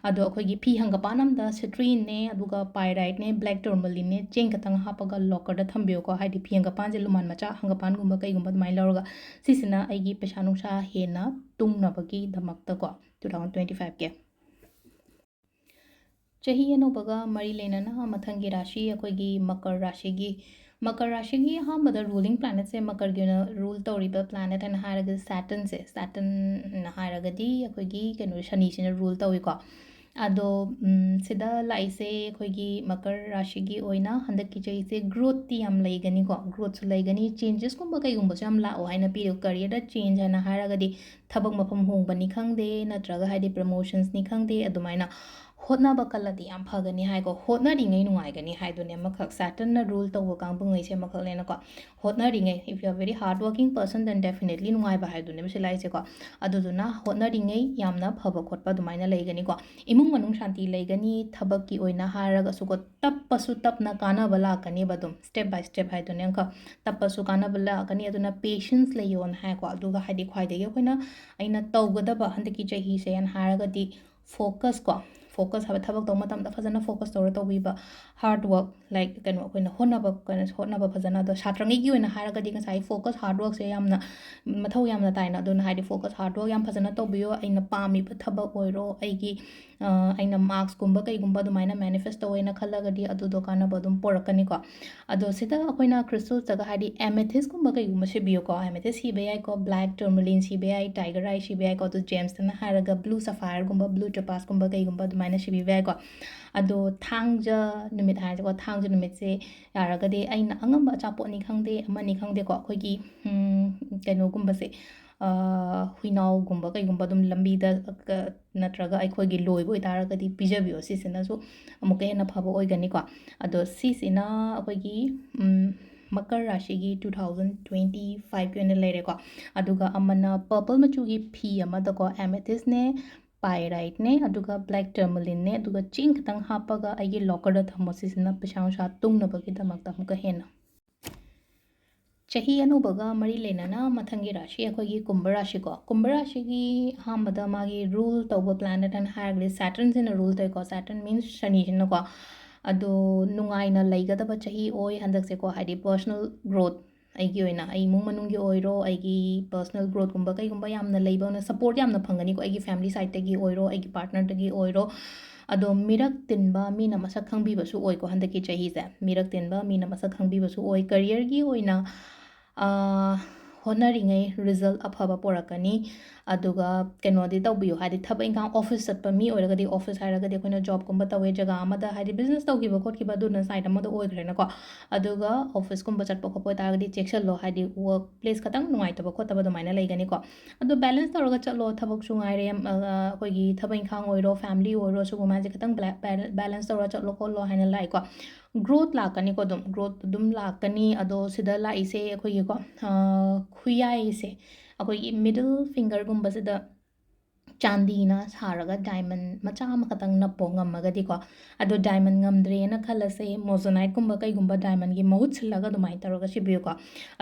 ꯑꯗꯣ ꯑꯩꯈꯣꯏꯒꯤ ꯐꯤ ꯍꯪꯒꯄꯥꯟ ꯑꯝꯗ citrineꯅꯦ, ꯑꯗꯨꯒ pyriteꯅꯦ, black tourmalineꯅꯦ, ꯆꯦꯡ ꯈꯛꯇꯪ ꯍꯥꯞꯄꯒ lockerꯗ ꯊꯝꯕꯤꯌꯨꯀꯣ꯫ ꯍꯥꯏꯗꯤ ꯐꯤ ꯍꯪꯒꯄꯥꯟꯁꯦ ꯂꯨꯃꯥꯟ ꯃꯆꯥ, ꯍꯪꯒꯄꯥꯟꯒꯨꯝꯕ ꯀꯩꯒꯨꯝꯕ ꯑꯗꯨꯃꯥꯏꯅ ꯂꯧꯔꯒ, ꯁꯤꯁꯤꯅ ꯑꯩꯒꯤ ꯄꯩꯁꯥ ꯅꯨꯡꯁꯥ ꯍꯦꯟꯅ ꯇꯨꯡꯅꯕꯒꯤꯗꯃꯛꯇꯀꯣ, two thousand twenty fiveꯀꯤ꯫ ꯆꯍꯤ ꯑꯅꯧꯕꯒ ꯃꯔꯤ ꯂꯩꯅꯅ ꯃꯊꯪꯒꯤ ꯔꯥꯁꯤ ꯑꯩꯈꯣꯏꯒꯤ ꯃꯀꯔ ꯔꯥꯁꯤꯒꯤ, ꯃꯀꯔ ꯔꯥꯁꯤꯒꯤ ꯑꯍꯥꯟꯕꯗ ꯔꯨꯂꯤꯡ ꯄ꯭ꯂꯥꯅꯦꯠꯁꯦ, ꯃꯀꯔꯒꯤ ꯑꯣꯏꯅ ꯔꯨꯜ ꯇꯧꯔꯤꯕ ꯄ꯭ꯂꯥꯅꯦꯠ ꯍꯥꯏꯅ ꯍꯥꯏꯔꯒꯗꯤ ꯁꯦꯇꯔꯟꯁꯦ, ꯁꯦꯇꯔꯟꯅ ꯍꯥꯏꯔꯒꯗꯤ ꯑꯩꯈꯣꯏꯒꯤ ꯀꯩꯅꯣ ꯁꯅꯤꯁꯤꯅ ꯔꯨꯜ ꯇꯧꯏꯀꯣ꯫ ꯑꯗꯣ ꯎꯝ, ꯁꯤꯗ ꯂꯥꯛꯏꯁꯦ ꯑꯩꯈꯣꯏꯒꯤ ꯃꯀꯔ ꯔꯥꯁꯤꯒꯤ ꯑꯣꯏꯅ ꯍꯟꯗꯛꯀꯤ ꯆꯍꯤꯁꯦ ꯒ꯭ꯔꯣꯠꯇꯤ ꯌꯥꯝ ꯂꯩꯒꯅꯤꯀꯣ, ꯒ꯭ꯔꯣꯠꯁꯨ ꯂꯩꯒꯅꯤ, ꯆꯦꯟꯖꯦꯁꯀꯨꯝꯕ ꯀꯩꯒꯨꯝꯕꯁꯨ ꯌꯥꯝ ꯂꯥꯛꯑꯣ ꯍꯥꯏꯅ ꯄꯤꯔꯤꯕ ꯀꯔꯤꯌꯔꯗ ꯆꯦꯟꯖ ꯍꯥꯏꯅ ꯍꯥꯏꯔꯒꯗꯤ ꯊꯕꯛ ꯃꯐꯝ ꯍꯣꯡꯕꯅꯤ ꯈꯪꯗꯦ, ꯅꯠꯇ꯭ꯔꯒ ꯍꯥꯏꯗꯤ ꯄ꯭ꯔꯃꯣꯁꯟꯁꯅꯤ ꯈꯪꯗꯦ, ꯑꯗꯨꯃꯥꯏꯅ ꯍꯣꯠꯅꯕ ꯀꯜꯂꯗꯤ ꯌꯥꯝ ꯐꯒꯅꯤ ꯍꯥꯏꯀꯣ꯫ ꯍꯣꯠꯅꯔꯤꯉꯩ ꯅꯨꯡꯉꯥꯏꯒꯅꯤ ꯍꯥꯏꯗꯨꯅꯦ ꯑꯃꯈꯛ, ꯁꯦꯇꯔꯟꯅ ꯔꯨꯜ ꯇꯧꯕ ꯀꯥꯡꯕꯨꯉꯩꯁꯦ ꯑꯃꯈꯛꯅꯦꯅꯀꯣ꯫ ꯍꯣꯠꯅꯔꯤꯉꯩ, if you are very hard working person, then definitely ꯅꯨꯡꯉꯥꯏꯕ ꯍꯥꯏꯗꯨꯅꯦꯕ ꯁꯤ ꯂꯥꯛꯏꯁꯦꯀꯣ꯫ ꯑꯗꯨꯗꯨꯅ ꯍꯣꯠꯅꯔꯤꯉꯩ ꯌꯥꯝꯅ ꯐꯕ ꯈꯣꯠꯄ ꯑꯗꯨꯃꯥꯏꯅ ꯂꯩꯒꯅꯤꯀꯣ꯫ ꯏꯃꯨꯡ ꯃꯅꯨꯡ ꯁꯥꯟꯇꯤ ꯂꯩꯒꯅꯤ, ꯊꯕꯛꯀꯤ ꯑꯣꯏꯅ ꯍꯥꯏꯔꯒꯁꯨꯀꯣ, ꯇꯞꯄꯁꯨ ꯇꯞꯅ ꯀꯥꯟꯅꯕ ꯂꯥꯛꯀꯅꯦꯕ ꯑꯗꯨꯝ, step by step ꯍꯥꯏꯗꯨꯅꯦ ꯑꯃꯈꯛ꯫ ꯇꯞꯄꯁꯨ ꯀꯥꯟꯅꯕ ꯂꯥꯛꯀꯅꯤ, ꯑꯗꯨꯅ ꯄꯦꯁꯦꯟꯁ ꯂꯩꯌꯣꯅ ꯍꯥꯏꯀꯣ꯫ ꯑꯗꯨꯒ ꯍꯥꯏꯗꯤ ꯈ꯭ꯋꯥꯏꯗꯒꯤ ꯑꯩꯈꯣꯏꯅ, ꯑꯩꯅ ꯇꯧꯒꯗꯕ ꯍꯟꯗꯛꯀꯤ ꯆꯍꯤꯁꯦꯅ ꯍꯥꯏꯔꯒꯗꯤ ꯐꯣꯀꯁ ꯀꯣ, ꯐꯣꯀꯁ ꯍꯥꯏꯕ ꯊꯕꯛ ꯇꯧꯕ ꯃꯇꯝꯗ ꯐꯖꯅ ꯐꯣꯀꯁ ꯇꯧꯔ ꯇꯧꯕꯤꯕ, ꯍꯥꯔꯗ ꯋꯥꯔꯛ, ꯂꯥꯏꯛ ꯀꯩꯅꯣ ꯑꯩꯈꯣꯏꯅ ꯍꯣꯠꯅꯕ, ꯀꯩꯅꯣ ꯍꯣꯠꯅꯕ ꯐꯖꯅ꯫ ꯑꯗꯣ ꯁꯥꯇ꯭ꯔꯉꯩꯒꯤ ꯑꯣꯏꯅ ꯍꯥꯏꯔꯒꯗꯤ ꯉꯁꯥꯏ ꯐꯣꯀꯁ ꯍꯥꯔꯗ ꯋꯥꯔꯛꯁꯦ ꯌꯥꯝꯅ ꯃꯊꯧ ꯌꯥꯝꯅ ꯇꯥꯏꯅ, ꯑꯗꯨꯅ ꯍꯥꯏꯗꯤ ꯐꯣꯀꯁ ꯍꯥꯔꯗ ꯋꯥꯔꯛ ꯌꯥꯝ ꯐꯖꯅ ꯇꯧꯕꯤꯌꯣ꯫ ꯑꯩꯅ ꯄꯥꯝꯃꯤꯕ ꯊꯕꯛ ꯑꯣꯏꯔꯣ, ꯑꯩꯒꯤ, ꯑ, ꯑꯩꯅ ꯃꯥꯔꯛꯁꯀꯨꯝꯕ ꯀꯩꯒꯨꯝꯕ ꯑꯗꯨꯃꯥꯏꯅ ꯃꯦꯅꯤꯐꯦꯁ ꯇꯧꯋꯦꯅ ꯈꯜꯂꯒꯗꯤ ꯑꯗꯨꯗꯣ ꯀꯥꯟꯅꯕ ꯑꯗꯨꯝ ꯄꯣꯔꯛꯀꯅꯤꯀꯣ꯫ ꯑꯗꯣ ꯁꯤꯗ ꯑꯩꯈꯣꯏꯅ ꯀ꯭ꯔꯤꯁꯇꯜꯁꯇꯒ ꯍꯥꯏꯗꯤ ꯑꯦꯃꯦꯊꯤꯁꯀꯨꯝꯕ ꯀꯩꯒꯨꯝꯕ ꯁꯤꯕꯤꯌꯨꯀꯣ, ꯑꯦꯃꯦꯊꯤꯁ ꯁꯤꯕ ꯌꯥꯏꯀꯣ, ꯕ꯭ꯂꯦꯛ ꯇꯔꯃꯂꯤꯟ ꯁꯤꯕ ꯌꯥꯏ, ꯇꯥꯏꯒꯔ ꯑꯥꯏ ꯁꯤꯕ ꯌꯥꯏꯀꯣ, ꯑꯗꯣ ꯖꯦꯝꯁꯇꯅ ꯍꯥꯏꯔꯒ ꯕ꯭ꯂꯨ ꯁꯐꯥꯌꯔꯒꯨꯝꯕ, ꯕ꯭ꯂꯨ ꯇꯣꯄꯥꯁꯀꯨꯝꯕ ꯀꯩꯒꯨꯝꯕ ꯑꯗꯨꯃꯥꯏꯅ ꯁꯤꯕꯤꯕ ꯌꯥꯏꯀꯣ꯫ ꯑꯗꯣ ꯊꯥꯡꯖ ꯅꯨꯃꯤꯠ ꯍꯥꯏꯔꯁꯦꯀꯣ, ꯊꯥꯡꯖ ꯅꯨꯃꯤꯠꯁꯦ ꯌꯥꯔꯒꯗꯤ ꯑꯩꯅ ꯑꯉꯝꯕ ꯑꯆꯥꯄꯣꯠꯅꯤ ꯈꯪꯗꯦ, ꯑꯃꯅꯤ ꯈꯪꯗꯦꯀꯣ, ꯑꯩꯈꯣꯏꯒꯤ, ꯎꯝ, ꯀꯩꯅꯣꯒꯨꯝꯕꯁꯦ, ꯑ, ꯍꯨꯏꯅꯥꯎꯒꯨꯝꯕ ꯀꯩꯒꯨꯝꯕ ꯑꯗꯨꯝ ꯂꯝꯕꯤꯗ ꯀ-, ꯅꯠꯇ꯭ꯔꯒ ꯑꯩꯈꯣꯏꯒꯤ ꯂꯣꯏꯕ ꯑꯣꯏꯇꯥꯔꯒꯗꯤ ꯄꯤꯖꯕꯤꯌꯣ, ꯁꯤꯁꯤꯅꯁꯨ ꯑꯃꯨꯛꯀ ꯍꯦꯟꯅ ꯐꯕ ꯑꯣꯏꯒꯅꯤꯀꯣ꯫ ꯑꯗꯣ ꯁꯤꯁꯤꯅ ꯑꯩꯈꯣꯏꯒꯤ, ꯎꯝ, ꯃꯀꯔ ꯔꯥꯁꯤꯒꯤ two thousand twenty fiveꯀꯤ ꯑꯣꯏꯅ ꯂꯩꯔꯦꯀꯣ꯫ ꯑꯗꯨꯒ ꯑꯃꯅ ꯄꯔꯄꯜ ꯃꯆꯨꯒꯤ ꯐꯤ ꯑꯃꯗꯀꯣ, ꯑꯦꯃꯦꯊꯤꯁꯅꯦ, ꯄꯥꯏꯔꯥꯏꯠꯅꯦ, ꯑꯗꯨꯒ ꯕ꯭ꯂꯦꯛ ꯇꯔꯃꯂꯤꯟꯅꯦ, ꯑꯗꯨꯒ ꯆꯦꯡ ꯈꯤꯇꯪ ꯍꯥꯞꯄꯒ ꯑꯩꯒꯤ ꯂꯣꯀꯔꯗ ꯊꯝꯃꯣ꯫ ꯁꯤꯁꯤꯅ ꯄꯩꯁꯥ ꯅꯨꯡꯁꯥ ꯇꯨꯡꯅꯕꯒꯤꯗꯃꯛꯇ ꯑꯃꯨꯛꯀ ꯍꯦꯟꯅ꯫ ꯆꯍꯤ ꯑꯅꯧꯕꯒ ꯃꯔꯤ ꯂꯩꯅꯅ ꯃꯊꯪꯒꯤ ꯔꯥꯁꯤ ꯑꯩꯈꯣꯏꯒꯤ ꯀꯨꯝꯚ ꯔꯥꯁꯤꯀꯣ꯫ ꯀꯨꯝꯚ ꯔꯥꯁꯤꯒꯤ ꯑꯍꯥꯟꯕꯗ ꯃꯥꯒꯤ ꯔꯨꯜ ꯇꯧꯕ ꯄ꯭ꯂꯥꯅꯦꯠ ꯍꯥꯏꯅ ꯍꯥꯏꯔꯒꯗꯤ ꯁꯦꯇꯔꯟꯁꯤꯅ ꯔꯨꯜ ꯇꯧꯏꯀꯣ꯫ ꯁꯦꯇꯔꯟ ꯃꯤꯟꯁ ꯁꯅꯤꯁꯤꯅꯀꯣ꯫ ꯑꯗꯣ ꯅꯨꯡꯉꯥꯏꯅ ꯂꯩꯒꯗꯕ ꯆꯍꯤ ꯑꯣꯏ ꯍꯟꯗꯛꯁꯦꯀꯣ, ꯍꯥꯏꯗꯤ ꯄꯔꯁꯣꯅꯦꯜ ꯒ꯭ꯔꯣꯠ, ꯑꯩꯒꯤ ꯑꯣꯏꯅ ꯑꯩ ꯏꯃꯨꯡ ꯃꯅꯨꯡꯒꯤ ꯑꯣꯏꯔꯣ, ꯑꯩꯒꯤ ꯄꯔꯁꯣꯅꯦꯜ ꯒ꯭ꯔꯣꯠꯀꯨꯝꯕ ꯀꯩꯒꯨꯝꯕ ꯌꯥꯝꯅ ꯂꯩꯕ, ꯁꯄꯣꯔꯠ ꯌꯥꯝꯅ ꯐꯪꯒꯅꯤꯀꯣ, ꯑꯩꯒꯤ ꯐꯦꯃꯤꯂꯤ ꯁꯥꯏꯠꯇꯒꯤ ꯑꯣꯏꯔꯣ, ꯑꯩꯒꯤ ꯄꯥꯔꯠꯅꯔꯗꯒꯤ ꯑꯣꯏꯔꯣ, ꯑꯗꯣ ꯃꯤꯔꯛ ꯇꯤꯟꯕ ꯃꯤꯅ ꯃꯁꯛ ꯈꯪꯕꯤꯕꯁꯨ ꯑꯣꯏꯀꯣ, ꯍꯟꯗꯛꯀꯤ ꯆꯍꯤꯁꯦ ꯃꯤꯔꯛ ꯇꯤꯟꯕ ꯃꯤꯅ ꯃꯁꯛ ꯈꯪꯕꯤꯕꯁꯨ ꯑꯣꯏ꯫ ꯀꯔꯤꯌꯔꯒꯤ ꯑꯣꯏꯅ, ꯑ, ꯍꯣꯠꯅꯔꯤꯉꯩ ꯔꯤꯖꯜ ꯑꯐꯕ ꯄꯨꯔꯛꯀꯅꯤ꯫ ꯑꯗꯨꯒ ꯀꯩꯅꯣꯗꯤ ꯇꯧꯕꯤꯌꯨ, ꯍꯥꯏꯗꯤ ꯊꯕꯛ ꯏꯪꯈꯥꯡ, ꯑꯣꯐꯤꯁ ꯆꯠꯄ ꯃꯤ ꯑꯣꯏꯔꯒꯗꯤ, ꯑꯣꯐꯤꯁ ꯍꯥꯏꯔꯒꯗꯤ ꯑꯩꯈꯣꯏꯅ ꯖꯣꯕꯀꯨꯝꯕ ꯇꯧꯋꯦ ꯖꯒꯥ ꯑꯃꯗ, ꯍꯥꯏꯗꯤ ꯕꯤꯖꯤꯅꯦꯁ ꯇꯧꯈꯤꯕ ꯈꯣꯠꯈꯤꯕ ꯑꯗꯨꯅ ꯁꯥꯏꯠ ꯑꯃꯗ ꯑꯣꯏꯈ꯭ꯔꯦꯅꯀꯣ꯫ ꯑꯗꯨꯒ ꯑꯣꯐꯤꯁꯀꯨꯝꯕ ꯆꯠꯄ ꯈꯣꯠꯄ ꯑꯣꯏꯇꯥꯔꯒꯗꯤ ꯆꯦꯛꯁꯤꯜꯂꯣ, ꯍꯥꯏꯗꯤ ꯋꯔꯛ ꯄ꯭ꯂꯦꯁ ꯈꯇꯪ ꯅꯨꯡꯉꯥꯏꯇꯕ ꯈꯣꯠꯇꯕ ꯑꯗꯨꯃꯥꯏꯅ ꯂꯩꯒꯅꯤꯀꯣ꯫ ꯑꯗꯣ ꯕꯦꯂꯦꯟꯁ ꯇꯧꯔꯒ ꯆꯠꯂꯣ, ꯊꯕꯛꯁꯨ ꯉꯥꯏꯔꯦ, ꯑ, ꯑꯩꯈꯣꯏꯒꯤ ꯊꯕꯛ ꯏꯪꯈꯥꯡ ꯑꯣꯏꯔꯣ, ꯐꯦꯃꯤꯂꯤ ꯑꯣꯏꯔꯣ, ꯁꯤꯒꯨꯝꯕ ꯃꯌꯥꯝꯁꯦ ꯈꯤꯇꯪ ꯕꯦꯂꯦ-, ꯕꯦꯂꯦ-, ꯕꯦꯂꯦꯟꯁ ꯇꯧꯔ ꯆꯠꯂꯣ ꯈꯣꯠꯂꯣ ꯍꯥꯏꯅ ꯂꯥꯛꯑꯦꯀꯣ꯫ ꯒ꯭ꯔꯣꯠ ꯂꯥꯛꯀꯅꯤꯀꯣ, ꯑꯗꯨꯝ ꯒ꯭ꯔꯣꯠ ꯑꯗꯨꯝ ꯂꯥꯛꯀꯅꯤ꯫ ꯑꯗꯣ ꯁꯤꯗ ꯂꯥꯛꯏꯁꯦ ꯑꯩꯈꯣꯏꯒꯤꯀꯣ, ꯑ, ꯈꯨꯌꯥꯏꯁꯦ, ꯑꯩꯈꯣꯏꯒꯤ ꯃꯤꯗꯜ ꯐꯤꯡꯒꯔꯒꯨꯝꯕꯁꯤꯗ ꯆꯥꯟꯗꯤꯅ ꯁꯥꯔꯒ ꯗꯥꯏꯃꯟ ꯃꯆꯥ ꯑꯃꯈꯛꯇꯪ ꯅꯞꯄꯣ ꯉꯝꯃꯒꯗꯤꯀꯣ꯫ ꯑꯗꯣ ꯗꯥꯏꯃꯟ ꯉꯝꯗ꯭ꯔꯦꯅ ꯈꯜꯂꯁꯦ, ꯃꯣꯖꯣꯅꯥꯏꯠꯀꯨꯝꯕ ꯀꯩꯒꯨꯝꯕ ꯗꯥꯏꯃꯟꯒꯤ ꯃꯍꯨꯠ ꯁꯤꯜꯂꯒ ꯑꯗꯨꯃꯥꯏꯅ ꯇꯧꯔꯒ ꯁꯤꯕꯤꯌꯨꯀꯣ꯫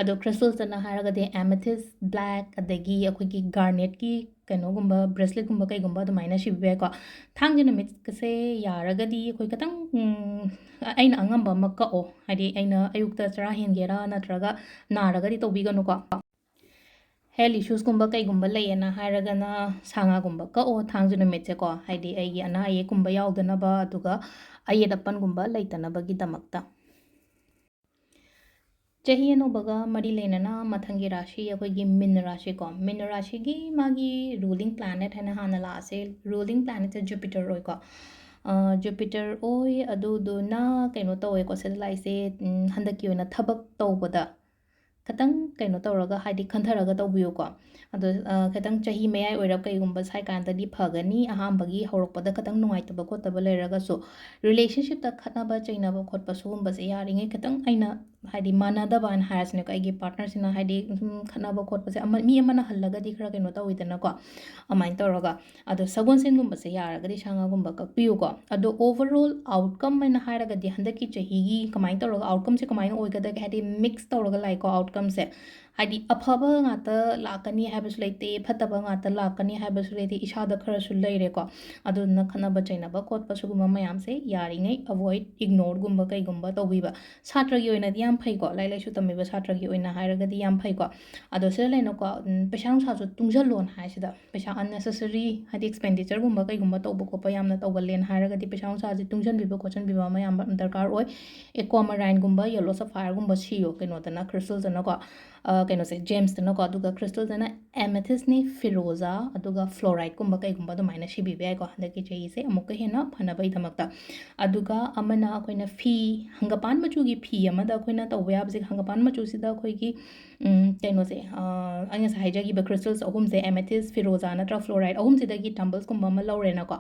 ꯑꯗꯣ ꯀ꯭ꯔꯤꯁꯇꯜꯁꯇꯅ ꯍꯥꯏꯔꯒꯗꯤ ꯑꯦꯃꯦꯊꯤꯁ ꯕ꯭ꯂꯦꯛ, ꯑꯗꯒꯤ ꯑꯩꯈꯣꯏꯒꯤ ꯒꯥꯔꯅꯦꯠꯀꯤ ꯀꯩꯅꯣꯒꯨꯝꯕ, ꯕ꯭ꯔꯦꯁꯂꯦꯠꯀꯨꯝꯕ ꯀꯩꯒꯨꯝꯕ ꯑꯗꯨꯃꯥꯏꯅ ꯁꯤꯕꯤꯕ ꯌꯥꯏꯀꯣ꯫ ꯊꯥꯡꯖ ꯅꯨꯃꯤꯠꯀꯁꯦ ꯌꯥꯔꯒꯗꯤ ꯑꯩꯈꯣꯏ ꯈꯤꯇꯪ, ꯎꯝ, ꯑꯩꯅ ꯑꯉꯝꯕ ꯑꯃ ꯀꯛꯑꯣ, ꯍꯥꯏꯗꯤ ꯑꯩꯅ ꯑꯌꯨꯛꯇ ꯆꯔꯥ ꯍꯦꯟꯒꯦꯔꯥ ꯅꯠꯇ꯭ꯔꯒ ꯅꯥꯔꯒꯗꯤ ꯇꯧꯕꯤꯒꯅꯨꯀꯣ꯫ ꯍꯦꯜꯊ ꯏꯁꯨꯁꯀꯨꯝꯕ ꯀꯩꯒꯨꯝꯕ ꯂꯩꯌꯦꯅ ꯍꯥꯏꯔꯒꯅ ꯁꯥ ꯉꯥꯒꯨꯝꯕ ꯀꯛꯑꯣ ꯊꯥꯡꯖ ꯅꯨꯃꯤꯠꯁꯦꯀꯣ, ꯍꯥꯏꯗꯤ ꯑꯩꯒꯤ ꯑꯅꯥ ꯑꯌꯦꯛꯀꯨꯝꯕ ꯌꯥꯎꯗꯅꯕ, ꯑꯗꯨꯒ ꯑꯌꯦꯠ ꯑꯄꯟꯒꯨꯝꯕ ꯂꯩꯇꯅꯕꯒꯤꯗꯃꯛꯇ꯫ ꯆꯍꯤ ꯑꯅꯧꯕꯒ ꯃꯔꯤ ꯂꯩꯅꯅ ꯃꯊꯪꯒꯤ ꯔꯥꯁꯤ ꯑꯩꯈꯣꯏꯒꯤ ꯃꯤꯟ ꯔꯥꯁꯤꯀꯣ꯫ ꯃꯤꯟ ꯔꯥꯁꯤꯒꯤ ꯃꯥꯒꯤ ꯔꯨꯂꯤꯡ ꯄ꯭ꯂꯥꯅꯦꯠ ꯍꯥꯏꯅ ꯍꯥꯟꯅ ꯂꯥꯛꯑꯁꯦ, ꯔꯨꯂꯤꯡ ꯄ꯭ꯂꯥꯅꯦꯠꯁꯦ ꯖꯨꯄꯤꯇꯔ ꯑꯣꯏꯀꯣ꯫ ꯑ, ꯖꯨꯄꯤꯇꯔ ꯑꯣꯏ, ꯑꯗꯨꯗꯨꯅ ꯀꯩꯅꯣ ꯇꯧꯋꯦꯀꯣ, ꯁꯤꯗ ꯂꯥꯛꯏꯁꯦ, ꯎꯝ, ꯍꯟꯗꯛꯀꯤ ꯑꯣꯏꯅ ꯊꯕꯛ ꯇꯧꯕꯗ ꯈꯤꯇꯪ ꯀꯩꯅꯣ ꯇꯧꯔꯒ, ꯍꯥꯏꯗꯤ ꯈꯟꯊꯔꯒ ꯇꯧꯕꯤꯌꯨꯀꯣ꯫ ꯑꯗꯣ, ꯑ, ꯈꯤꯇꯪ ꯆꯍꯤ ꯃꯌꯥꯏ ꯑꯣꯏꯔꯞ ꯀꯩꯒꯨꯝꯕ ꯁ꯭ꯋꯥꯏ ꯀꯥꯟꯗꯗꯤ ꯐꯒꯅꯤ꯫ ꯑꯍꯥꯟꯕꯒꯤ ꯍꯧꯔꯛꯄꯗ ꯈꯤꯇꯪ ꯅꯨꯡꯉꯥꯏꯇꯕ ꯈꯣꯠꯇꯕ ꯂꯩꯔꯒꯁꯨ, ꯔꯤꯂꯦꯁꯟꯁꯤꯞꯇ ꯈꯠꯅꯕ ꯆꯩꯅꯕ ꯈꯣꯠꯄ ꯁꯤꯒꯨꯝꯕꯁꯦ ꯌꯥꯔꯤꯉꯩ ꯈꯤꯇꯪ ꯑꯩꯅ, ꯍꯥꯏꯗꯤ ꯃꯥꯟꯅꯗꯕ ꯍꯥꯏꯅ ꯍꯥꯏꯔꯁꯤꯅꯦꯀꯣ, ꯑꯩꯒꯤ ꯄꯥꯔꯠꯅꯔꯁꯤꯅ, ꯍꯥꯏꯗꯤ ꯁꯨꯝ ꯈꯠꯅꯕ ꯈꯣꯠꯄꯁꯦ ꯑꯃ, ꯃꯤ ꯑꯃꯅ ꯍꯜꯂꯒꯗꯤ ꯈꯔ ꯀꯩꯅꯣ ꯇꯧꯋꯤꯗꯅꯀꯣ, ꯑꯗꯨꯃꯥꯏꯅ ꯇꯧꯔꯒ꯫ ꯑꯗꯣ ꯁꯒꯣꯜꯁꯦꯟꯒꯨꯝꯕꯁꯦ ꯌꯥꯔꯒꯗꯤ ꯁꯥ ꯉꯥꯒꯨꯝꯕ ꯀꯛꯄꯤꯌꯨꯀꯣ꯫ ꯑꯗꯣ overall outcome ꯍꯥꯏꯅ ꯍꯥꯏꯔꯒꯗꯤ ꯍꯟꯗꯛꯀꯤ ꯆꯍꯤꯒꯤ ꯀꯃꯥꯏꯅ ꯇꯧꯔꯒ, outcomeꯁꯦ ꯀꯃꯥꯏꯅ ꯑꯣꯏꯒꯗꯒꯦ, ꯍꯥꯏꯗꯤ ꯃꯤꯛꯁ ꯇꯧꯔꯒ ꯂꯥꯛꯑꯦꯀꯣ outcomeꯁꯦ꯫ ꯍꯥꯏꯗꯤ ꯑꯐꯕ ꯉꯥꯛꯇ ꯂꯥꯛꯀꯅꯤ ꯍꯥꯏꯕꯁꯨ ꯂꯩꯇꯦ, ꯐꯠꯇꯕ ꯉꯥꯛꯇ ꯂꯥꯛꯀꯅꯤ ꯍꯥꯏꯕꯁꯨ ꯂꯩꯇꯦ, ꯏꯁꯥꯗ ꯈꯔꯁꯨ ꯂꯩꯔꯦꯀꯣ꯫ ꯑꯗꯨꯗꯨꯅ ꯈꯠꯅꯕ ꯆꯩꯅꯕ ꯈꯣꯠꯄ ꯁꯤꯒꯨꯝꯕ ꯃꯌꯥꯝꯁꯦ ꯌꯥꯔꯤꯉꯩ avoid, ignoreꯒꯨꯝꯕ ꯀꯩꯒꯨꯝꯕ ꯇꯧꯕꯤꯕ ꯁꯥꯇ꯭ꯔꯒꯤ ꯑꯣꯏꯅꯗꯤ ꯌꯥꯝ ꯐꯩꯀꯣ, ꯂꯥꯏꯔꯤꯛ ꯂꯥꯏꯁꯨ ꯇꯝꯃꯤꯕ ꯁꯥꯇ꯭ꯔꯒꯤ ꯑꯣꯏꯅ ꯍꯥꯏꯔꯒꯗꯤ ꯌꯥꯝ ꯐꯩꯀꯣ꯫ ꯑꯗꯣ ꯁꯤꯗ ꯂꯩꯅꯀꯣ, ꯎꯝ, ꯄꯩꯁꯥ ꯅꯨꯡꯁꯥꯁꯨ ꯇꯨꯡꯁꯜꯂꯣꯅ ꯍꯥꯏꯁꯤꯗ, ꯄꯩꯁꯥ unnecessary, ꯍꯥꯏꯗꯤ expenditureꯒꯨꯝꯕ ꯀꯩꯒꯨꯝꯕ ꯇꯧꯕ ꯈꯣꯠꯄ ꯌꯥꯝꯅ ꯇꯧꯒꯜꯂꯦꯅ ꯍꯥꯏꯔꯒꯗꯤ ꯄꯩꯁꯥ ꯅꯨꯡꯁꯥꯁꯦ ꯇꯨꯡꯁꯤꯟꯕꯤꯕ ꯈꯣꯠꯆꯤꯟꯕꯤꯕ ꯑꯃ ꯌꯥꯝ ꯗꯔꯀꯥꯔ ꯑꯣꯏ꯫ Aquamarineꯒꯨꯝꯕ, yellow sapphireꯒꯨꯝꯕ ꯁꯤꯌꯣ, ꯀꯩꯅꯣꯗꯅ, crystalꯗꯅꯀꯣ, ꯑ, ꯀꯩꯅꯣꯁꯦ, gemsꯇꯅꯀꯣ, ꯑꯗꯨꯒ crystalꯗꯅ amethystꯅꯤ, ꯐꯤꯔꯣꯖꯥ, ꯑꯗꯨꯒ fluorideꯀꯨꯝꯕ ꯀꯩꯒꯨꯝꯕ ꯑꯗꯨꯃꯥꯏꯅ ꯁꯤꯕꯤꯕ ꯌꯥꯏꯀꯣ, ꯍꯟꯗꯛꯀꯤ ꯆꯍꯤꯁꯦ ꯑꯃꯨꯛꯀ ꯍꯦꯟꯅ ꯐꯅꯕꯒꯤꯗꯃꯛꯇ꯫ ꯑꯗꯨꯒ ꯑꯃꯅ ꯑꯩꯈꯣꯏꯅ ꯐꯤ, ꯍꯪꯒꯄꯥꯟ ꯃꯆꯨꯒꯤ ꯐꯤ ꯑꯃꯗ ꯑꯩꯈꯣꯏꯅ ꯇꯧꯕ ꯌꯥꯕꯁꯦ, ꯍꯪꯒꯄꯥꯟ ꯃꯆꯨꯁꯤꯗ ꯑꯩꯈꯣꯏꯒꯤ, ꯎꯝ, ꯀꯩꯅꯣꯁꯦ, ꯑ, ꯑꯩ ꯉꯁꯥꯏ ꯍꯥꯏꯖꯈꯤꯕ crystals ꯑꯍꯨꯝꯁꯦ, amethyst, ꯐꯤꯔꯣꯖꯥ ꯅꯠꯇ꯭ꯔꯒ fluoride, ꯑꯍꯨꯝꯁꯤꯗꯒꯤ tumblesꯀꯨꯝꯕ ꯑꯃ ꯂꯧꯔꯦꯅꯀꯣ꯫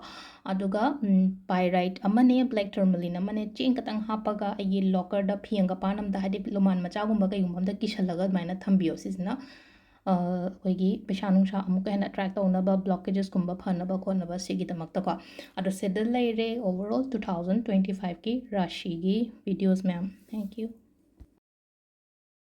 ꯑꯗꯨꯒ, ꯎꯝ, pyrite ꯑꯃꯅꯦ, black tourmaline ꯑꯃꯅꯦ, ꯆꯦꯡ ꯈꯛꯇꯪ ꯍꯥꯞꯄꯒ ꯑꯩꯒꯤ lockerꯗ ꯐꯤ ꯍꯪꯒꯄꯥꯟ ꯑꯝꯗ, ꯍꯥꯏꯗꯤ ꯂꯨꯃꯥꯟ ꯃꯆꯥꯒꯨꯝꯕ ꯀꯩꯒꯨꯝꯕ ꯑꯝꯗ ꯀꯤꯁꯜꯂꯒ ꯑꯗꯨꯃꯥꯏꯅ ꯊꯝꯕꯤꯌꯣ꯫ ꯁꯤꯁꯤꯅ, ꯑ, ꯑꯩꯈꯣꯏꯒꯤ ꯄꯩꯁꯥ ꯅꯨꯡꯁꯥ ꯑꯃꯨꯛꯀ ꯍꯦꯟꯅ attract ꯇꯧꯅꯕ, blockagesꯀꯨꯝꯕ ꯐꯅꯕ ꯈꯣꯠꯅꯕ ꯁꯤꯒꯤꯗꯃꯛꯇꯀꯣ꯫ ꯑꯗꯣ ꯁꯤꯗ ꯂꯩꯔꯦ overall two thousand twenty fiveꯀꯤ ꯔꯥꯁꯤꯒꯤ videos ꯃꯌꯥꯝ꯫ Thank you꯫